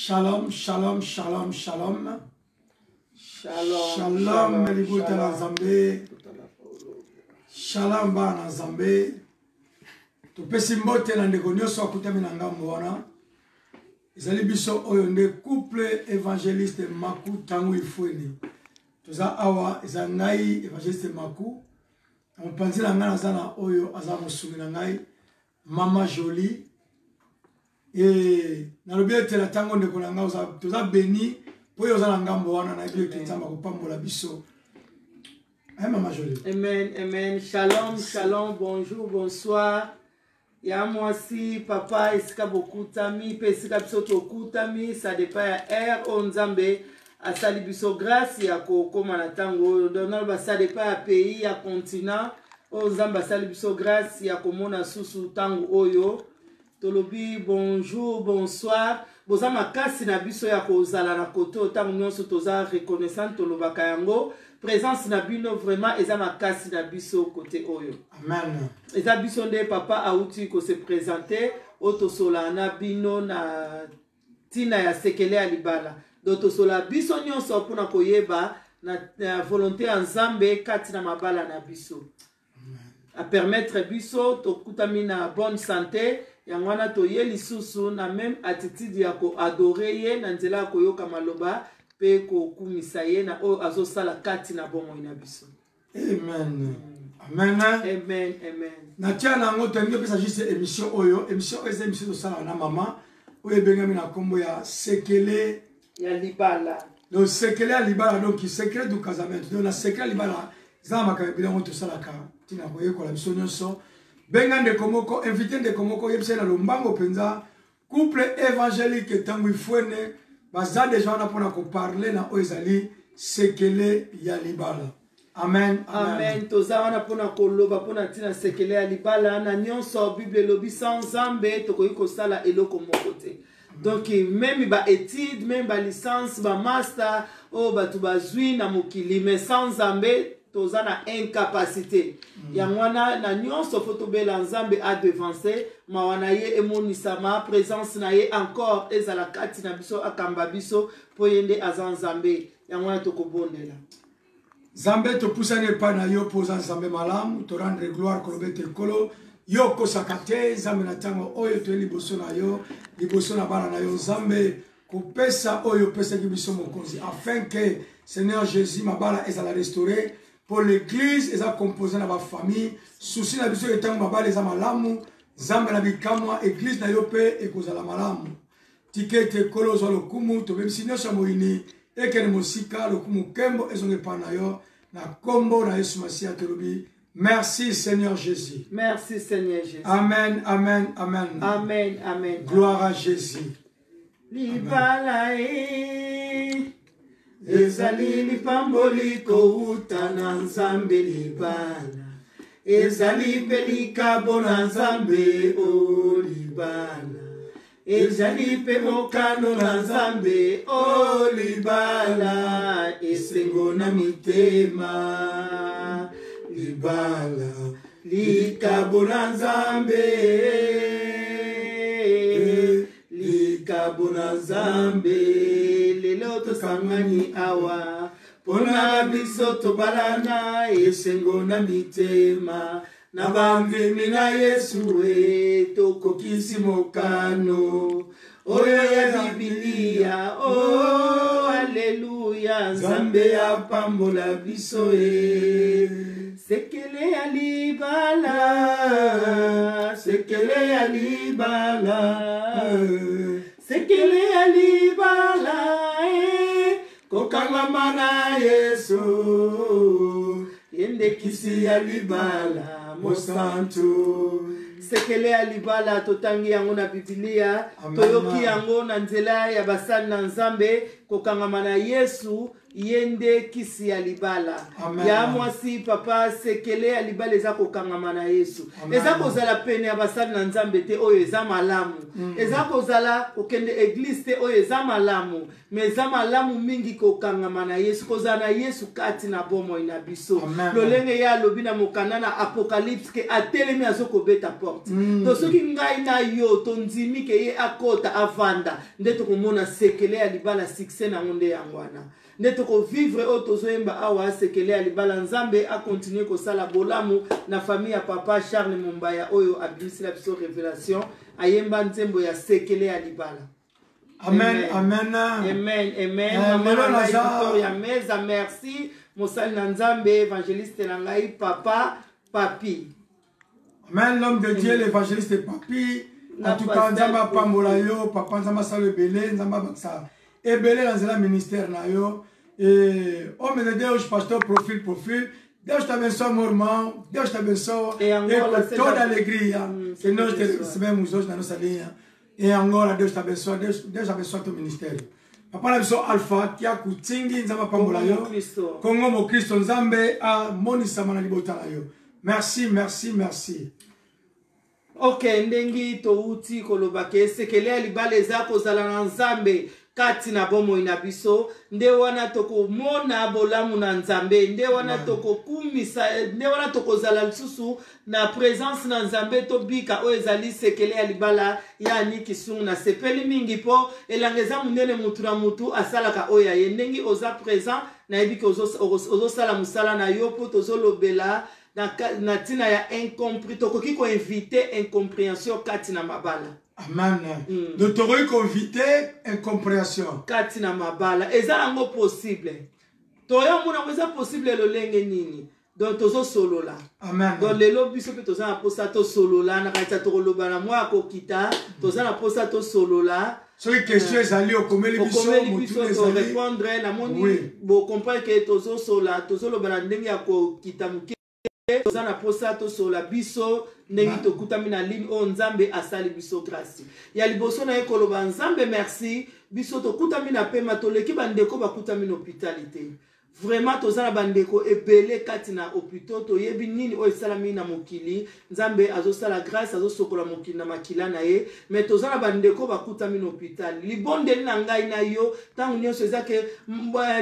Shalom, shalom, shalom, shalom. Shalom, shalom libota na Nzambe. Shalom bana na Nzambe. Topesi mbote na ndeko nyonso akutami na ngambo wana. Ezali biso oyo nde couple évangéliste Maku Tangu Ifweni. Toza awa eza ngai évangéliste Maku. Na mopanzi na ngai naza na oyo aza mosungi na ngai Mama Jolie. E nalobi ete na ntango ndeko na ngai toza beni mpo oyo oza na ngambo wana nayebi ete Nzambe akopambola biso. Hein, Mama Jolie? Amen, amen. Shalom, shalom, bonjour, bonsoir. Ya mwasi, papa, esika bokutami, pe esika biso tokutami, ça dépend ya heure oyo Nzambe asali biso grâce ya kokoma na ntango oyo. Donc naloba ça dépend ya pays, ya continent oyo Nzambe asali biso grâce ya komona susu ntango oyo. Tolobi bonjour, bonsoir. Boza makasi na biso ya kozala na kote oyo ntango nyonso toza reconnaissant, tolobaka yango. Présence na bino vraiment eza makasi na biso kote oyo. Amen. Eza biso nde papa auti ko se présenter oyo tosolana na bino na ntina ya sekele ya libala. Donc tosola biso nyonso mpona koyeba na volonté ya Nzambe kati na mabala na biso. A permettre biso tokutami na bonne santé, yango wana toye lisusu na même attitude ya ko adorer ye na nzela ya koyoka maloba pe kokumisa ye na oyo azosala kati na bomoi na biso. Amen. Amen. Amen, amen. Na tia na yango tolingi opesa juste émission oyo, émission oyo eza émission tosalaka na mama oyo ebengami na nkombo ya sekele ya libala. Donc sekele ya libala, donc secret du casamento. Donc na sekele ya libala eza na makambo ebele yango tosalaka ntina koyekola biso nyonso. Benga ndeko moko, invité ndeko moko, oyebisa ye na lombango mpenza couple évangélique ntango ifwene baza deja wana mpona koparle na oyo ezali sekele ya libala. Amen, amen. Amen. Toza wana mpona koloba mpona ntina sekele ya libala na nyonso. Bible elobi sans Nzambe tokoki kosala eloko moko te. Donc même ba études, même ba licence, ba master oyo bato bazwi na mokili, mais sans Nzambe toza na incapacité. Yango wana na nyonso fo tobela Nzambe a devancer, mawa na ye emonisama, présence na ye encore ezala kati na biso, akamba biso mpo ye nde aza Nzambe. Yango wana tokobondela. Nzambe, topusani epai na yo mpo oza Nzambe malamu, torendre gloire koloba ete Nkolo yo okosaka te. Nzambe, na ntango oyo toye liboso na yo, liboso na bana na yo Nzambe, kopesa oyo opesaki biso mokonzi, afin que Seigneur Jésus mabala ezala restauré, mpo l'église eza composé na bafamille. Souci na biso etango mabala eza malamu, Nzambe na bikamwa, église na yo mpe ekozala malamu. Tika ete Nkolo ozwa lokumu, tobebisi nyonso ya moyini ekende mosika, lokumu nkembo ezonga epai na yo, na kombo na Yesu Masiya tolobi merci Seigneur Jésus. Merci Seigneur Jésus. Amen, amen, amen. Amen, amen. Gloire à Jésus. Libala e ezali lipamboli kouta na Nzambe, libala ezali mpe likabo na Nzambe, o libala ezali mpe mokano na Nzambe, o libala esengo na mitema, libala likabo na Nzambe, likabo na Nzambe. Lelo tosangani awa mpona biso tobalana, esengo na mitema na bandimi na Yesu, e tokokisi mokano oyo ya Bibilia. O aleluya, Nzambe apambola biso e sekele ya libala, sekele ya libala, sekele ya libala e kokangama na Yesu, ye nde kisi ya libala mosantu. Sekele ya libala totangi yango na Biblia, toyoki yango na nzela ya basali na Nzambe, kokangama na Yesu. Ye nde kisi ya libala. Amen. Ya mwasi papa, sekele ya libala eza kokangama na Yesu. Amen. Eza kozala pene ya basali na Nzambe te oyo eza malamu. Eza kozala kokende eglise te oyo eza malamu. Mais eza malamu mingi kokangama na Yesu, kozala na Yesu kati na bomoi na biso. Amen. Lolenge ye alobi na mokanda na Apocalypse ke atelemi azokobeta porte. To soki ngai na yo tondimi ke ye akota avanda, nde tokomona sekele ya libala, succès nango nde yango wana. Nde tokovivre oyo tozoyemba awa, sekele ya libala. Nzambe akontinue kosala bolamu na famille ya papa Charles Mombaya oyo abimisela biso révélation, ayemba nzembo ya sekele ya libala. Amen, amen. Amen, amen. Mama Lelo na ngai Victoria Meza, merci. Mosali na Nzambe, évangéliste na ngai, papa Papi. Amen, l'homme de Dieu, l'évangéliste Papi. En tout cas, Nzambe apambola yo, papa Nzambe asala ebele, Nzambe abakisa ebele na nzela ministère na yo. Et homme de Deus, pasteur profil, profil. Deus te abençoe, meu irmão. Deus te abençoe. Em Angola, E com seja toda alegria que seja nós te abençoado. recebemos hoje na nossa linha. Em Angola, Deus te abençoe. Deus, Deus abençoe teu ministério. Papa na biso Alpha, Kia Kutingi, Nzambe apambola yo. Kongo Mokristo. Kongo Mokristo, Nzambe amonisama na libota na yo. Merci, merci, merci. Ok, ndenge touti koloba ke sekele ya libala eza kozala na Nzambe kati na bomoi na biso, nde wana tokomona bolamu na Nzambe, nde wana tokokumisa, nde wana tokozala lisusu na présence na Nzambe, tobika oyo ezali sekele ya libala ya Annie Kisungu. Nasepeli mingi mpo elanga eza monene, mutu na mutu asalaka oyo ya ye. Ndenge oza présent, nayebi ke ozosala mosala na yo, mpo tozolobela na ntina ya incompris, tokoki koinvite incompréhension kati na mabala. Amen. Donc tokoki koinvite incompréhension kati na mabala, eza yango possible, toya mona yango eza possible lolenge nini? Donc tozosolola. Amen. Donc lelo biso mpe toza na mposa tosolola, na kanisa tokoloba na mwa ya kokita, toza na mposa tosolola. Soki question ezali, okomeli biso, okomeli biso, motuna ezali. Torépondre. Namoni bocomprendre ke tozosola, tozoloba na ndenge ya kokita moke, toza na mposa tosola biso ndenge tokutami na ligne oyo. Nzambe asali biso grâce ya liboso na ye koloba Nzambe merci. Biso tokutami na pema, toleki bandeko bakutami na hôpital te. Vraiment toza na bandeko ebele kati na hôpitaux. Toyebi nini oyo esalami na mokili. Nzambe azosala grâce, azosokola mokili na makila na ye, mais toza na bandeko bakutami na hôpital. Libondeli na ngai na yo ntango nyonso eza ke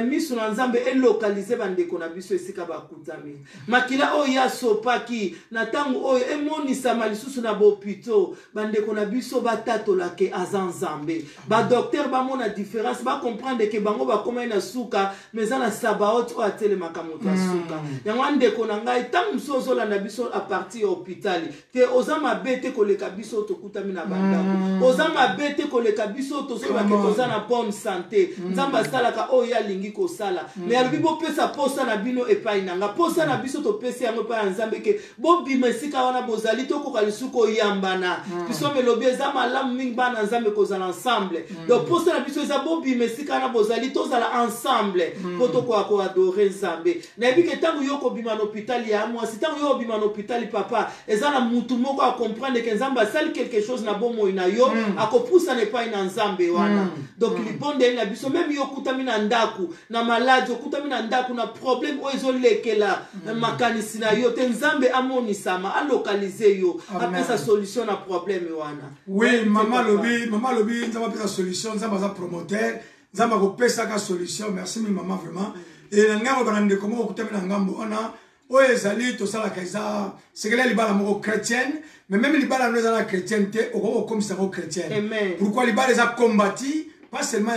miso na Nzambe elokalize bandeko na biso esika bakutami. Makila oyo ye asopaki na ntango oyo emonisama lisusu na bahôpitaux, bandeko na biso batatola ke aza Nzambe, badocteur bamona différence, bacomprendre ke bango bakomai na suka, mais eza na Sabaoth oyo atelemaka moto ya suka. Yango wana, ndeko na ngai, ntango mosusu ozolanda biso à partir ya hôpital te, oza mabe te koleka biso oyo tokutami na bandako, oza mabe te koleka biso oyo tozoloba ke Come on. toza na bonne santé. Nzambe asalaka oyo ye alingi kosala, mais alobi bopesa posa na bino epai na nga. Posa na biso topesi yango epai ya Nzambe ke bobima esika wana bozali, tokoka lisusu koyambana. Biso melobi eza malamu mingi bana na Nzambe kozala ensemble. Donc posa na biso eza bobima esika wana bozali, tozala ensemble mpo tokoka koadorer Nzambe. Nayebi ke ntango yo kobima na hôpital ya mwasi, ntango yo obima na hôpital papa, eza na mutu moko acomprendre ke Nzambe asali quelque chose na bomoi na yo, akopusana epai na Nzambe wana. Donc libondeli na biso, même yo okutami na ndako na maladi, okutami na ndako na problème oyo ezolekela makanisi na yo te, Nzambe amonisama, alokalize yo, Amen. apesa solution na problème wana. Oui, Te, mama papa. alobi, mama alobi Nzambe apesa solution. Nzambe aza promoteur, Nzambe akopesaka solution. Merci mingi mama, vraiment. E na ngai koloba na ndeko moko okutami na ngambo wana, oyo ezali tosalaka eza sekele ya libala moko chrétienne, mais même libala no eza na chrétienne te, okoki kokomisa yango chrétienne. Amen. Pourquoi? Libala eza combati pas seulement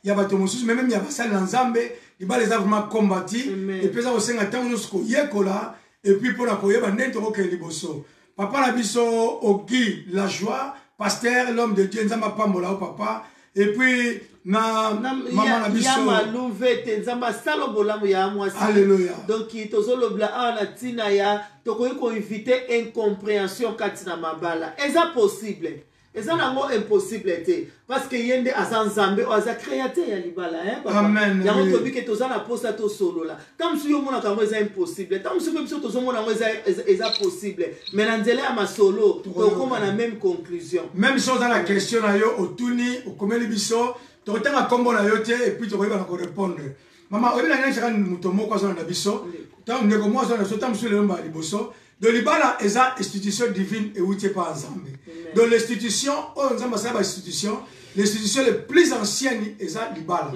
ya bato mosusu, mais même ya basali na Nzambe. Libala eza vraiment combati. Amen. Et puis eza kosenga ntango nyonso koyekola et puis mpona koyeba ndenge tokokende liboso. Papa na biso Ogi La Joie, pasteur, l'homme de Dieu, Nzambe apambola yo papa. Et puis na mama na ya biso Maluve te, Nzambe asala bolamu ya mwasi. Alléluia. Donc tozolobela awa na ntina ya tokoki koinvite incompréhension kati na mabala. Eza possible, eza nango impossible te, parce que ye nde aza Nzambe oyo aza créateur ya libala, hein, papa? Amen, Yango oui. tobi ke toza na posa tosolola. Ntango mosusu yo omonaka yango eza impossible, ntango mosusu mpe biso tozomona yango eza possible, mais na nzela ya masolo tokóma na même conclusion. Même si oza na question na yo, otuni, okomeli biso, tokotanga nkombo na yo te et puis tokoyeba na korépondre. Mama, oyebi na ngai chaka moto moko azona na biso. Tango ndeko moko azona na biso, tango mosusu lelo mbala liboso. Donc libala eza institution divine euti epa ya Nzambe. Donc l'institution oyo Nzambe asala ba institution, l'institution le plus ancienne eza libala.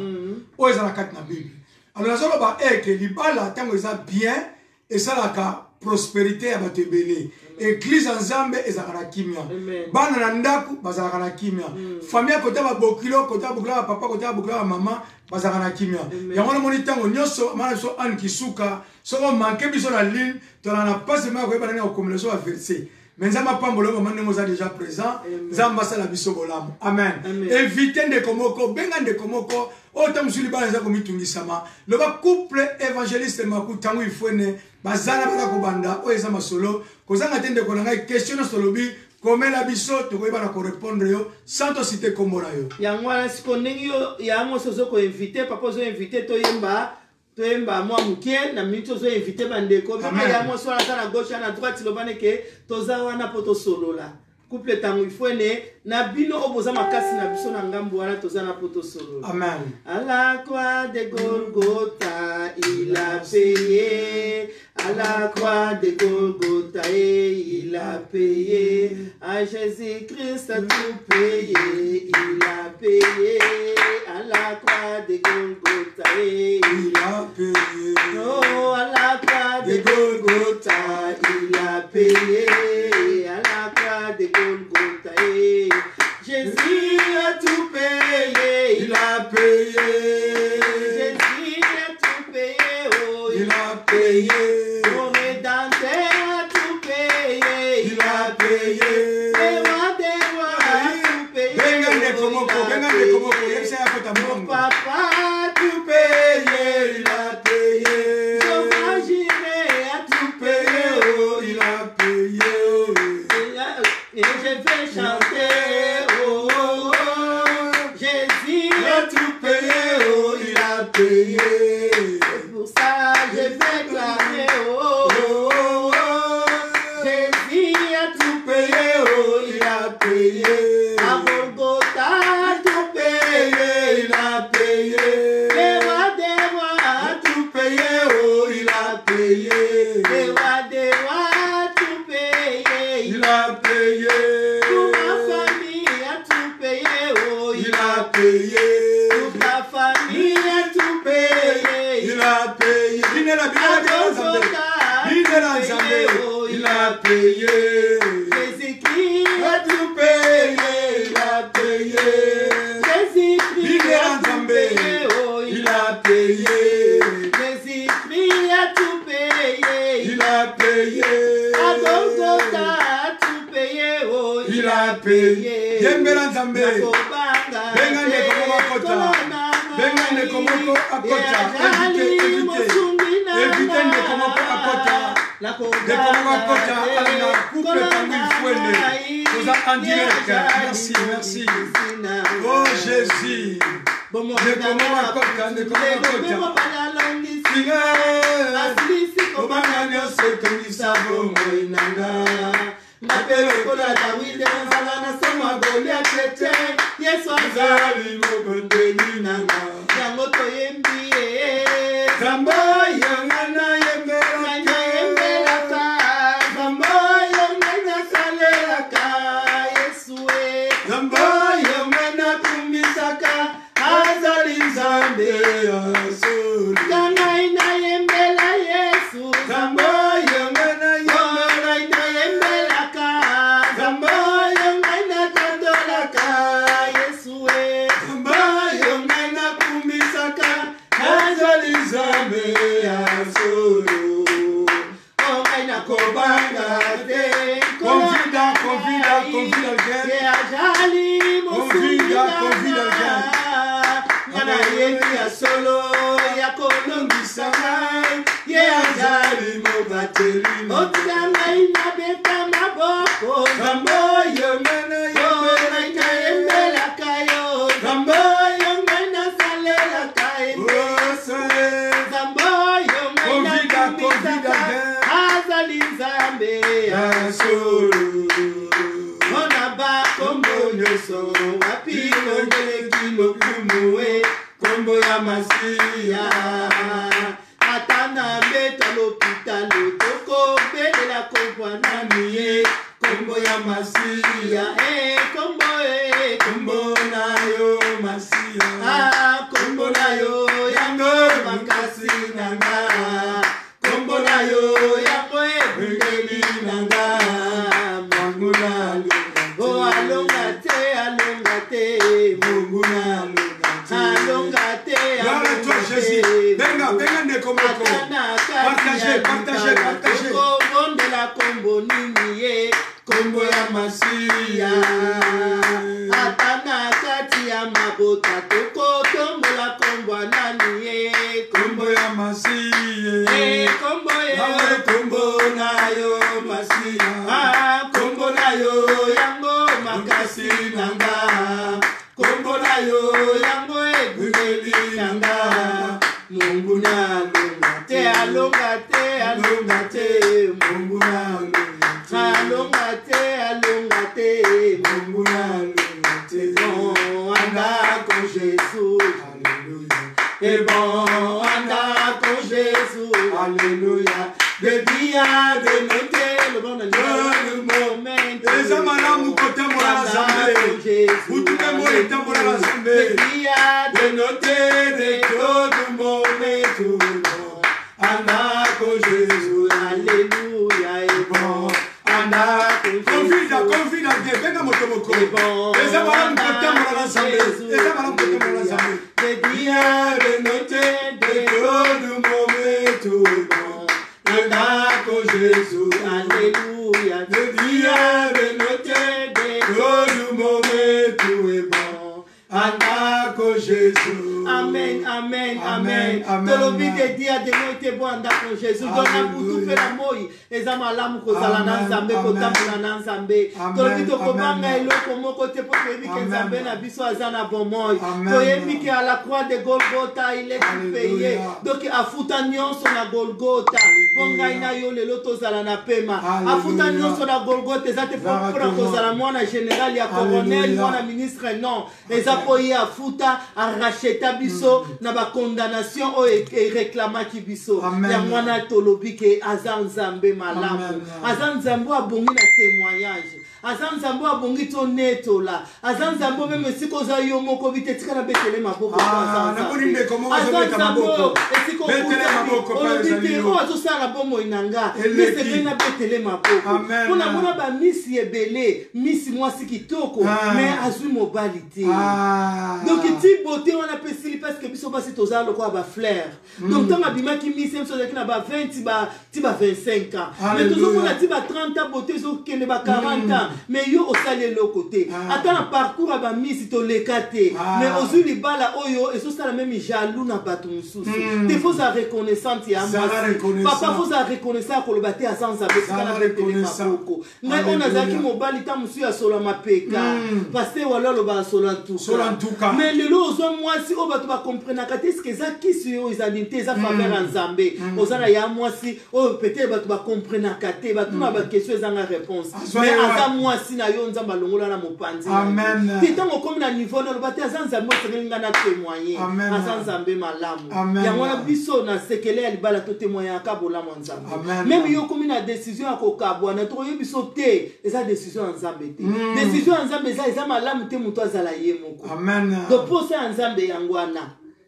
Oyo eza na kati na Bible. Alors nazoloba eke libala ntango eza bien esalaka prosperite ya bato ebele. Eglise ya Nzambe ezalaka na kimia. Bana na ndako bazalaka na kimia. Famille ya kota babokilo, kota babokilo ya papa, kota babokilo ya mama bazalaka na kimia. Yango namoni ntango nyonso mama na biso Anne Kisuka, soki omanke biso na ligne, tozalaka na mpasi moko ya koyeba ndenge ya kokomela biso ba verset. Mais Nzambe apambola yo mama ndenge oza déjà présent. Nzambe asala biso bolamu. Amen. Invite ndeko moko, benga ndeko moko oyo ntango mosusu libala eza komitungisama. Loba couple évangéliste Maku Tangu Ifwene bazala baza kobanda oyo eza masolo. Kozanga te ndeko na ngai, question nyonso tolobi komela biso tokoyeba na korépondre yo sans tosite kombo na yo. Yango wana siko ndenge yo ya mwasi ozo koinvite papa, ozo invite toyemba, toyemba mwa moke na minute ozo invite bandeko. Amen. Ya mwasi wana aza na gauche na droite, loba neke toza wana mpo tosolola. Couple Tango Ifwene na bino oyo boza makasi na biso na ngambo wana, toza na mpo tosolola. Amen. À la croix de Golgotha, il a payé. À la croix de Golgotha, et il a payé. À Jésus-Christ a tout payé. Il a payé. À la croix de Golgotha, et il a payé. Oh, à la croix de Golgotha, il a payé. À la croix de Golgotha, et Jésus a tout payé. Il a payé. Jésus a tout payé. Oh, il a payé. Mon Rédempteur a tout payé. Il a payé. Le roi des rois a tout payé. Benga ndeko moko, Il a benga ndeko moko, payé. yebisa ya kota Mon mbongo. papa a tout payé. Il a payé. Jehovah Jireh a tout payé. Oh, il a payé. Et je vais chanter. Oh, oh, oh. Jésus a tout payé. Oh, il a payé. C'est pour ça je vais clamer. Oh, oh, oh, oh. Jésus a tout payé. Oh, il a payé. À Golgotha a tout payé. Il a payé. Le roi des rois a tout payé. Oh, il a payé. Le roi des rois a tout payé. Il a payé. Toute ma famille a tout payé. Oh, il a payé. Toute la famille a tout payé. Il a payé. Binela, binela, binela, Nzambe. Binela, Nzambe. Il a payé. Jésus-Christ a tout payé. Il a payé. Jésus-Christ Binela, a tout Nzambe. payé. Oh, il a payé. Jésus-Christ a tout payé. Il a payé. À Golgotha a tout payé. Oh, il a payé. Yembela Nzambe. Nakobanga Benga ndeko moko akota. kolona Benga ndeko moko akota. Azali Évite, évite. mosungi na Évite ndeko moko akota. Ndeko moko akota. Alina couple Tangu Ifwene. Toza en direct. Merci, merci. Oh Jésus. Ndeko moko akota, ndeko moko akota. Kobanga nyonso etongisa bomoi na nga. Ngape lokola Dawidi nazala na somo ya Goliath te. Yesu azali mokondeli na nga. Yango toyembi ye. Nzambe oyo nga nayembelaka. Nayembelaka. Nzambe oyo nga nasalelaka. Yesu e. Nzambe oyo nga nakumisaka. Azali Nzambe ya solo. Nga ngai nayembela Yesu. Nzambe oyo nga nayembelaka. Nayembelaka. Nzambe oyo ngai natandolaka. Yesu e. Nzambe oyo ngai nakumisaka. Azali Nzambe ya solo. Oh, ngai nakobanga te. Confida, confida, confida again. Ye azali mosungi Confida, na confida nga. again. Nga nayebi ya solo ya kolongisa ngai. Ye azali mobateli na otika ngai nabeta maboko. Nzambe oyo nga Oh, ngai nayembelaka yo. Nzambe oyo ngai nasalelaka ye. Nzambe oyo ngai Confida, nakumisaka. confida again. Azali Nzambe ya solo. mpona bakombo nyonso wapi koleki lokumu e Kombo ya ya Masiya. Ata na mbeto ya lopitalo tokobelela kombo ya nani ye? Kombo ya Masiya, eh, kombo eh, kombo na yo Masiya. Ah, kombo na yo yango makasi na nga. Kombo na yo yango ebundeli na nga. Monguna alonga te. Oh, alonga te, alonga te. Monguna alonga te. Alonga te, Gloire à toi, alonga te. Jésus. Benga, benga ndeko moko. Partagez, partagez, partagez. Tokobondela kombo nini ye? Kombo ya Masiya. Ata na kati ya mabota tokotombola kombo ya nani ye? Kombo ya Masiya. Eh, kombo ye. Yawe kombo na yo Masiya. Ah, kombo na yo yango makasi na nga. Kombo na yo yango ebundeli na nga. Monguna alonga te, alonga te, alonga te. Monguna alonga te. Alonga te, alonga te. Monguna alonga te. Bon, andar com Jesus. Alléluia. Et bon, andar com Jesus. Alléluia. De dia, de noite, le bon Le momento. Eza malamu kotambola na Nzambe. Butu mpe moi etambola na Nzambe. De dia, De noite, de todo momento. Andar com Jesus. Alléluia, et bon, Andar. Confida, confida te, benga moto moko. et bon. Eza malamu kotambola na Nzambe. Eza malamu kotambola na Nzambe. De dia, De noite, de todo momento. Andar com Jesus. Alléluia, De dia, de noite, de todo momento é bom andar com Jesus. Amen, amen, Amen, amen. amen. Tolobi de dia de noite bo andar com Jesus. Donc na butu mpe na moi eza malamu kozala na Amen, Nzambe, amen. kotambola na Nzambe. Amen, Tolobi tokobanga amen. eloko moko te mpo toyebi ke Amen. Nzambe na biso aza na bomoi. Amen. Toyebi ke à la croix de Golgotha il est tout payé. Alléluia. Donc afuta nyonso na Golgotha. Mpo ngai na yo lelo tozala na pema. Alléluia. Afuta nyonso na Golgotha eza te mpo Gloire à mpona ton nom. kozala mwana général ya colonel, Alléluia. mwana ministre non. Eza mpo ye afuta aracheta biso na bacondamnation oyo ereklamaki biso. Amen. Yango wana tolobi ke aza Nzambe malamu. Amen. Aza Nzambe oyo abongi na témoignage. Aza Nzambe oyo abongi tonetola. Aza Nzambe oyo meme esika oza yo moko bi te tika na betele maboko mpo Ah, aza namoni Nzambe. ndeko moko Aza azobeta Nzambe oyo maboko. esika Betele okutani maboko, pa olobi ezali te yo. oyo azosala bomoi na nga Eleki. mesengeli na betele maboko Amen. mpo namona bamisi ebele misi mwasi kitoko Ah. mais azwi mobali te Ah. donc ti beauté wana mpe esili parce que biso basi toza lokola bafleur donc ntango abimaki misi biso azalaki na ba 20 ti ba ti ba 25 ans mais Alléluia. tozomona ti ba 30 ans beauté ezokende ba 40 ans mais yo osali eloko te Ah. ata na parcours ya bamisi toleka te Ah. mais ozwi libala oyo ezosala meme jaloux na bato mosusu te faut ozala reconnaissante ya Zala mwasi reconnaissant. papa faut ozala reconnaissant ya koloba te aza nzambe esika Zala na betele reconnaissant. maboko ngai oyo Alléluia. nazalaki mobali ta mosusu ya sola mapeka paster walo aloba asola Sola ntuka. mais lelo ozwa mwasi oyo bato bakomprenaka te eske eza kisi oyo ezali te eza faveur ya nzambe oza na ya mwasi oyo peut-être bato bakomprenaka te batuna baquestion ezanga réponse Azwa mais ye wapi? aza mwasi na yo nzambe alongola na mopanzi na yo. Amen. te ntango okomi na niveau na oloba te aza nzambe osengeli ngai na témoigne Amen. aza nzambe malamu Amen. yango wana biso na sekele ya libala totémoignaka bolamu ya nzambe Amen. meme yo okomi na décision ya kokabwana tokoyebi biso te eza décision ya nzambe te décision ya nzambe eza eza malamu te moto azala ye moko Amen. donc posa ya nzambe yango wana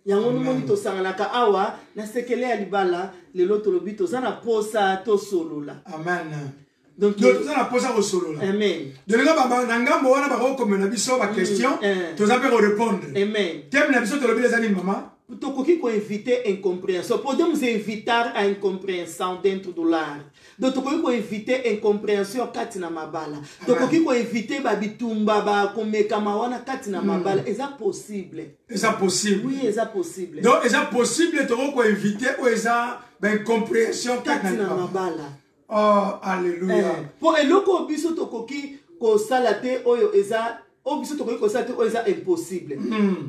yango nomoni tosanganaka awa na sekele ya libala lelo tolobi toza na posa tosolola Amen. donc Donc toza na posa kosolola. amen Delinga ba na ngambo wana bakokomela biso ba question, Eh. toza mpe korépondre. amen Thème na biso tolobi eza nini mama? tokoki koinvite incompréhension podemos evitar a incompreensão dentro do lar donc tokoki koinvite incompréhension kati na mabala tokoki koinvite babitumba bakomekama wana kati na mabala eza possible Eza possible. oui eza possible Donc eza possible tokoki koinvite oyo eza ba incompréhension kati kati na na mabala. mabala Oh, alléluia. mpo eloko oyo biso tokoki kosala te oyo eza Oyo biso tokoki kosala te, oyo eza impossible.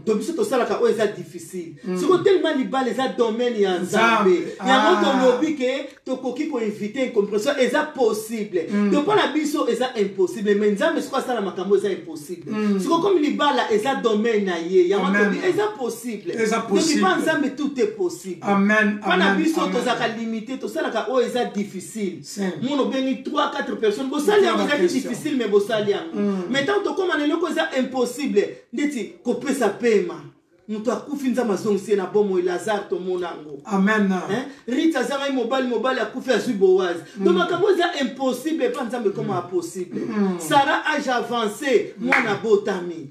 To biso tosalaka oyo eza difficile. Sikoyo tellement libala eza domaine ya Nzambe, yango tolobi ke tokoki koinvite incompréhension, eza possible. Donc mpo na biso eza impossible, mais Nzambe sikoyo asala makambo eza impossible. Sikoyo comme libala eza domaine na ye, yango Amen. tobi eza possible. Eza Donc possible. mpa Nzambe tout est possible. Amen. Mpo na Amen. biso Amen. tozalaka limité, tosalaka oyo eza difficile. Simple. Mona obengi 3 4 personnes, bosali yango, Eza ezaki question. difficile, mais bosali yango. Mais ntango tokóma na eloko eza impossible, ndeti kopesa pema, moto akufi, Nzambe azongisi ye na bomoi, Lazare tomona yango. Amen. Hein? Rit azangai mobali, mobali akufi, azwi Boaz. Donc makambo eza impossible epa Nzambe ekoma possible. Sara, âge avancé, mwana abotami.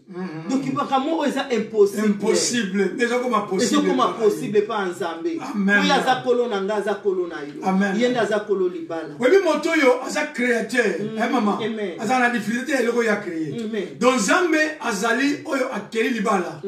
Donc makambo oyo eza impossible, Impossible ezokoma possible. Ezokoma possible epa Nzambe. Amen. Oyo aza kolo na ngai, aza kolo na yo. Amen. Ye nde aza kolo libala. Oyebi moto oyo aza créateur, eh, mama? Amen. Aza na difficulté ya eloko oyo acréé. Amen. Donc Nzambe azali oyo akeli libala.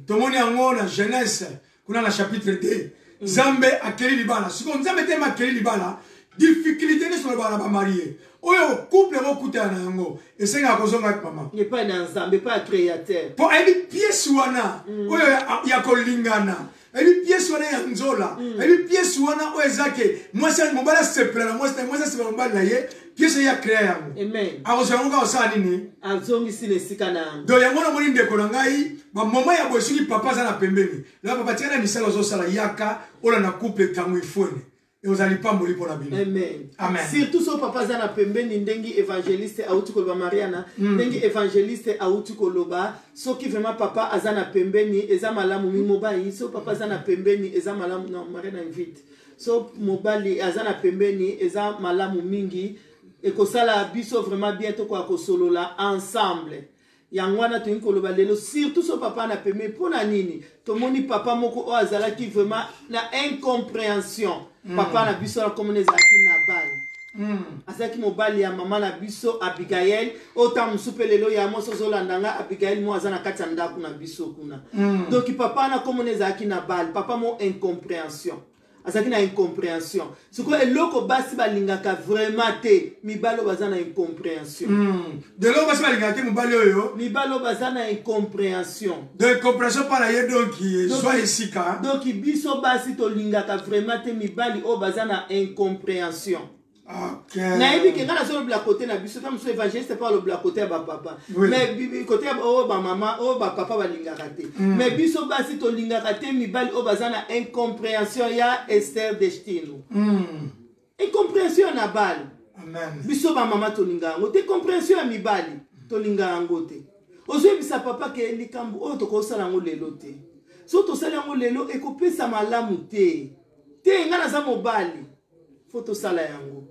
Tomoni yango na Genèse kuna na chapitre 2. Nzambe akeli libala. Sikoyo Nzambe te akeli libala, difficulté nyonso na bana bamariés oyo couple ekokutana na yango, esengaka kozonga, mama, epai na Nzambe, epai ya créateur. Mpo ayebi pièce wana oyo ya kolingana, ayebi pièce wana ya nzola, ayebi pièce wana oyo eza ke mwasi, mobali asepela na mwasi na ye, mwasi asepela na mobali na ye. Pièce ye acréa yango. Amen. Akozwa yango kaka kosala nini? Azongisi na esika na yango. Donc yango namoni, ndeko na ngai, bamoma ya boye, soki papa aza na pembeni la, papa tika na misala ozosala, yaka olanda couple ntango ifone, ekozala lipamboli mpo na bino. Amen. Amen. Surtout so papa aza na pembeni, ndenge évangéliste auti koloba, Mariana, ndenge évangéliste auti koloba, soki vraiment papa aza na pembeni, eza malamu. Mi mobali, so papa aza na pembeni, eza malamu. Non, Mariana invite. So mobali aza na pembeni, eza malamu mingi, ekosala biso vraiment bien, tokoka kosolola ensemble. Yango wana toyingi koloba lelo, surtout so papa na pembeni. Mpo na nini? Tomoni papa moko oyo azalaki vraiment na incompréhension. Papa na biso na komona ezalaki Nabal. Azalaki mobali ya mama na biso Abigael, oyo ntango mosusu mpe lelo ya mwasi ozolanda nga, Abigael mo aza na kati ya ndako na biso kuna. Donc papa wana komona ezalaki Nabal, papa mo incompréhension, azalaki na incompréhension. Sikoyo eloko basi balingaka vraiment te, mibali oyo baza na incompréhension. Lelo basi balingaka te mobali oyo mibali oyo baza na incompréhension. Donc incompréhension mpa na ye, donc ezwa esika. Donc biso basi tolingaka vraiment te mibali oyo baza na incompréhension. Nayebi ke ngai nazolobela kote na biso, ta mosusu évangéliste mpe alobela kote ya bapapa. Mais kote ya oyo bamama, oyo bapapa balingaka te. Mais biso basi tolingaka te mibali oyo baza na incompréhension ya Esther Destino, incompréhension ya Nabal. Amen. Biso bamama tolinga yango te, compréhension ya mibali tolinga yango te. Ozoyebisa papa ke likambo oyo tokosala yango lelo te, so tosali yango lelo ekopesa malamu te. Te, ngai naza mobali, fo tosala yango.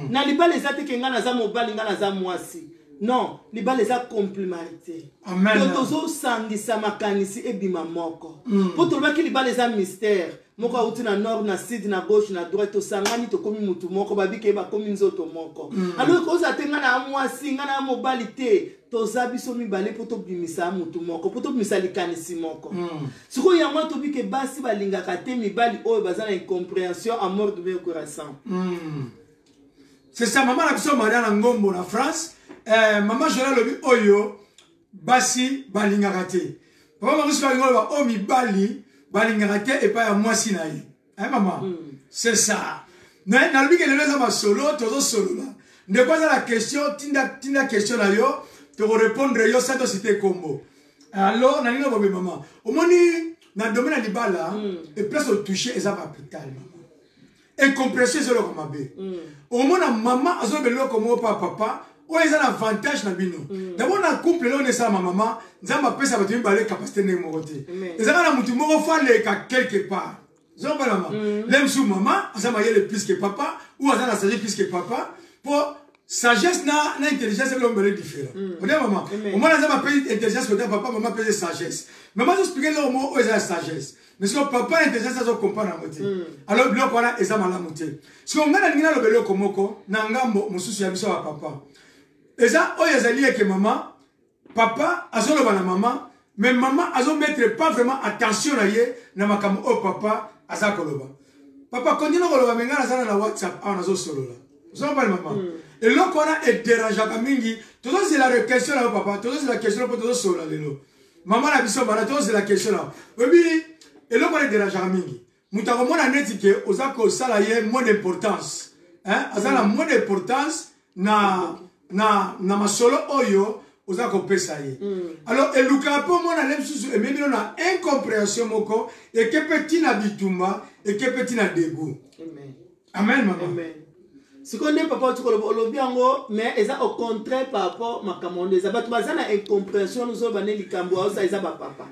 Na libala eza te ke ngai naza mobali, ngai naza mwasi. Non, libala eza complémentarité. Amen. To tozosangisa makanisi ebima moko, mpo tolobaki libala eza mystère moko, awuti na nord, na sud, na gauche, na droite, tosangani, tokomi mutu moko, babike bakomi nzoto moko. Alors ekozala te ngai na mwasi, ngai na mobali te, toza biso mibale mpo tobimisa mutu moko, mpo tobimisa likanisi moko. Sikoyo yango wana tobike basi balingaka te mibali oyo baza na incompréhension, amour de meu coração. C'est ça, mama na biso Maria na Ngombo na France. Mama Jola alobi oyo basi balingaka te. Papa Maurice balinga oloba oyo mibali balingaka te epai ya mwasi na ye. Eh, mama? C'est ça. Nalobi ke lelo eza masolo, tozosolola. Ndeko aza na question, tinda, tinda question na yo, tokorépondre yo sans tociter kombo. Alors nalingi bobe, mama, omoni na domaine ya libala, e place otouche eza capital, mama. Incompréhension eza eloko mabe. Omona mama azoloba eloko moko pa papa oyo eza na avantage na bino. D'abord na couple eloko esalama, mama, Nzambe apesa bato mibale capacité ndenge moko te. Ezaka na motu moko fo aleka quelque part. Ozomona, mama, le mosusu mama aza mayele plus que papa ou aza na sagesse plus que papa, po sagesse na intelligence eloko mibale différent. Odia, mama, omona Nzambe apesi intelligence kote papa, mama apesi sagesse. Mama azoexpliquer eloko moko oyo eza ya sagesse, mais sikoyo papa na intelligence azocomprendre yango te. Alors biloko wana eza malamu te. Sikoyo ngai nalingi naloba eloko moko na ngambo mosusu ya biso ya papa, eza oyo ezali eke mama, papa azoloba na mama, mais mama azomettre pas vraiment attention na ye na makambo oyo papa aza koloba. Papa continue koloba, me ngai naza na WhatsApp awa nazosolola. Ozomopale, mama, eloko wana edérangeaka mingi. Tozozela question na yo papa, tozozela question mpo tozosolola lelo. Mama na biso bana tozozela question na yo. Oyebi eloko wana ederangeaka mingi. Moto akomona neti ke oza kosala ye moins d'importance. Hein? Aza na moins d'importance na na na masolo oyo oza kopesa ye. Alors elukaka mpe omona le mosusu ememi bino na incompréhension moko eke mpe ti na bitumba eke mpe ti na dégoût. Amen. Amen mama. Amen. Sikoyo nde papa oti koloba, olobi yango, mais eza au contraire par rapport makambo wana. Eza bato baza na incompréhension wana, ozoloba nde likambo aosa eza bapapa.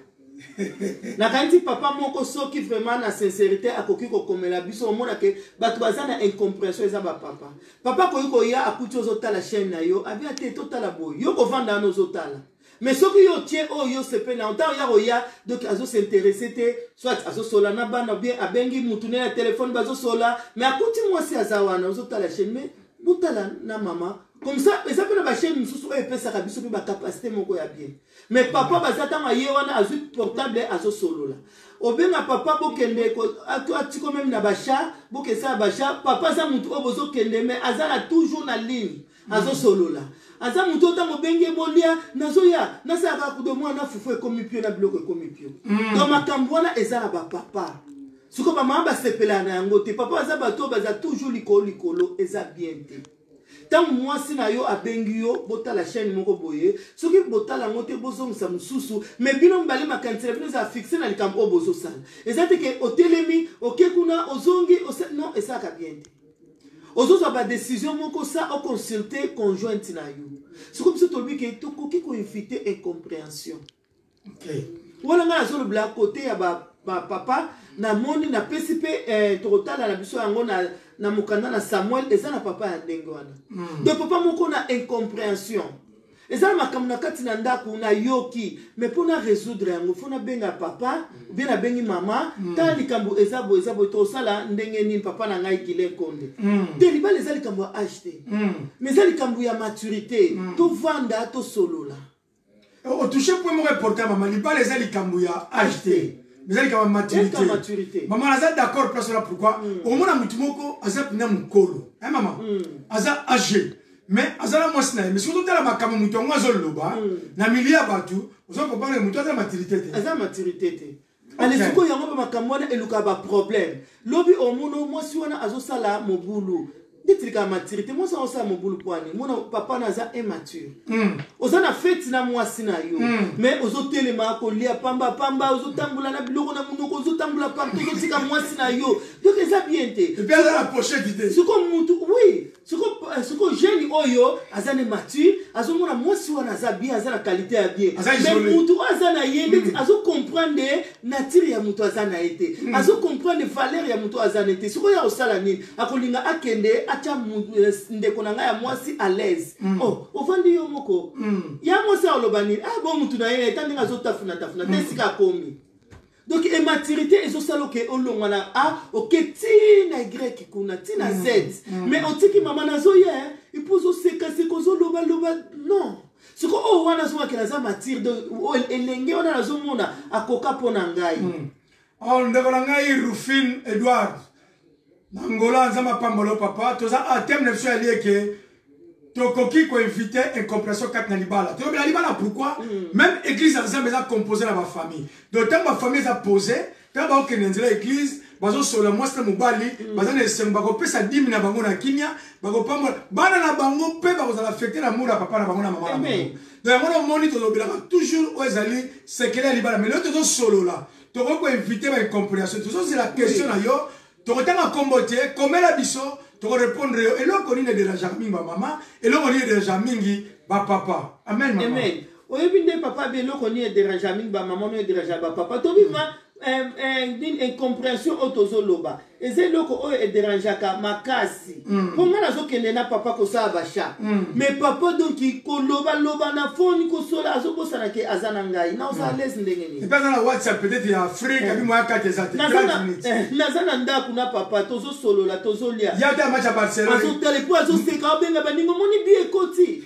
Nakanisi papa moko soki vraiment na sincérité akoki kokomela biso, omona ke bato baza na incompréhension eza bapapa. Papa akoki koya, akuti ozotala chaîne na yo, abi ate totala boye, yo kovanda wana ozotala. Mais soki yo otie oyo yo sepeli na ntango ya koya, donc azosinteresse te, soit azosola na bana, bien abengi mutu ne na telefone bazosola, mais akuti mwasi aza wana ozotala chaîne, mais botala na mama comme ça. Eza mpe na bachaîne mosusu oyo epesaka biso mpe bacapacité moko ya bien. Mais papa baza, ntango aye wana azwi portable azosolola, obenga papa bokende atiko meme na bachat, bokesala bachat. Papa aza mutu oyo bozokende, mais aza na toujours na ligne azosolola. Aza motu oyo ntango obengi ye bolia, nazoya nasalaka kudo mwana fufu ekomi pio na biloko ekomi pio. Donc makambo wana eza na bapapa. Sikoyo bamama basepelaka na yango te. Papa baza bato oyo baza toujours likolo likolo, eza bien te. Ntango mwasi na yo abengi yo botala chaîne moko boye, soki botala yango te, bozongisa mosusu, mais bino mibale makanisi na bino ezala fixe na likambo oyo bozosala. Eza te ke otelemi oke kuna ozongi, non, esalaka bien te. Ozozwa badécision moko sa oconsulte conjointe na yo. Sikoyo biso tolobi ke tokoki koinvite incompréhension. Wana ngai nazolobela kote ya bapapa. Namoni napesi mpe tokotala na biso yango na mokanda na Samuel, eza na papa ya ndenge wana. Donc papa moko na incompréhension, eza na makambo na kati na ndako, nayoki, mais mpo na résoudre yango fo nabenga papa bien, nabengi mama. Tala likambo eza boye, eza boye, tosala ndenge nini? Papa na ngai Gilin Konde. Te, libala eza likambo ya age te, mais eza likambo ya maturité. Tovanda tosolola. Otouche point moko important, mama. Libala eza likambo ya age te, eza likambo ya maturité. Maturité. Mama, naza d'accord place wana. Pourquoi? Omona motu moko aza mpena mokolo, mama, aza age, mais aza na mwasi na ye, mais soki totala makambo moto yango azoloba na milieu ya bato, oza comprendre moto aza na maturité te. Aza maturité te. Ale, sikoyo yango mpe makambo wana elukaka baproblème. Lobi omona mwasi wana azosala mobulu ndeti likaka maturité. Mwasi azosala mobulu pwani mona papa wana aza immature. Oza na feti na mwasi na yo, mais ozotelema kolia pamba pamba, ozotambola na biloko na monoko, ozotambola partout, ozotika mwasi na yo. Donc eza bien te. Et puis aza na pochette te. Siko mutu, oui, siko jeune oyo aza ne mature, azomona mwasi wana aza bien, aza na qualité ya bien. Aza mais isolé. Mutu oyo aza na ye ndeti azocomprendre nature ya mutu aza na ye te, azocomprendre valeur ya mutu oyo aza na ye te. Sikoyo ya kosala nini? Akolinga akende atya ndeko na ngai ya mwasi à l'aise. Oh, ovandi yo moko ya mwasi, aloba nini? Ah bon, mutu na ye eta ndenge azotafuna tafuna te esika akomi. Donc immaturité ezosala oke olongwa na A, oke ti na Y, kuna ti na Z, mais otiki mama nazoya epo ozosekaseka, ozolobaloba. Non, siko oyo wana azongakela aza mature. Donc oyo elenge wana nazomona akoka mpo na ngai. Oh, ndeko na ngai Rufine Edward na Ngola, Nzambe apambola papa. Toza a thème na biso ya lieke tokoki koinvite incompréhension kati na libala. Toyobela libala pourquoi? Même église ya Nzambe eza composé na bafamille. Donc ntango bafamille eza posé, ntango bakokende nzela ya église, bazosola mwasi na mobali, baza na esengo, bakopesa dîme na bango na kimia, bakopambola bana na bango mpe bakozala affecté na amour ya papa na bango na mama na bango. Donc yango namoni tolobelaka toujours oyo ezali sekele ya libala. Mais lelo tozosolola tokoki koinvite baincompréhension. Tozozela question na yo, tokotanga nkombo te, komela biso, tokorépondre yo. Eloko nini ederangeaka mingi bamama? Eloko nini ederangeaka mingi bapapa? Amen, mama. Amen. Oyebi nde papa bi eloko nini ederangeaka mingi bamama no ederangeaka bapapa? Tobima nini incompréhension oyo tozoloba eza eloko oyo ederangeaka makasi. Mpo ngai nazokende na papa kosala bachat, mais papa donc kolobaloba na phone, kosola, azobosana ke aza na ngai na ozala lese ndenge nini. Et puis aza na WhatsApp peut-être ya Afrique, abi moya kati eza te. Naza 30 na minutes. Naza na ndako na papa, tozosolola, tozolia. Ya te match ya Barcelone. Azotala epo azoseka, abenga baninga, omoni bi ekoti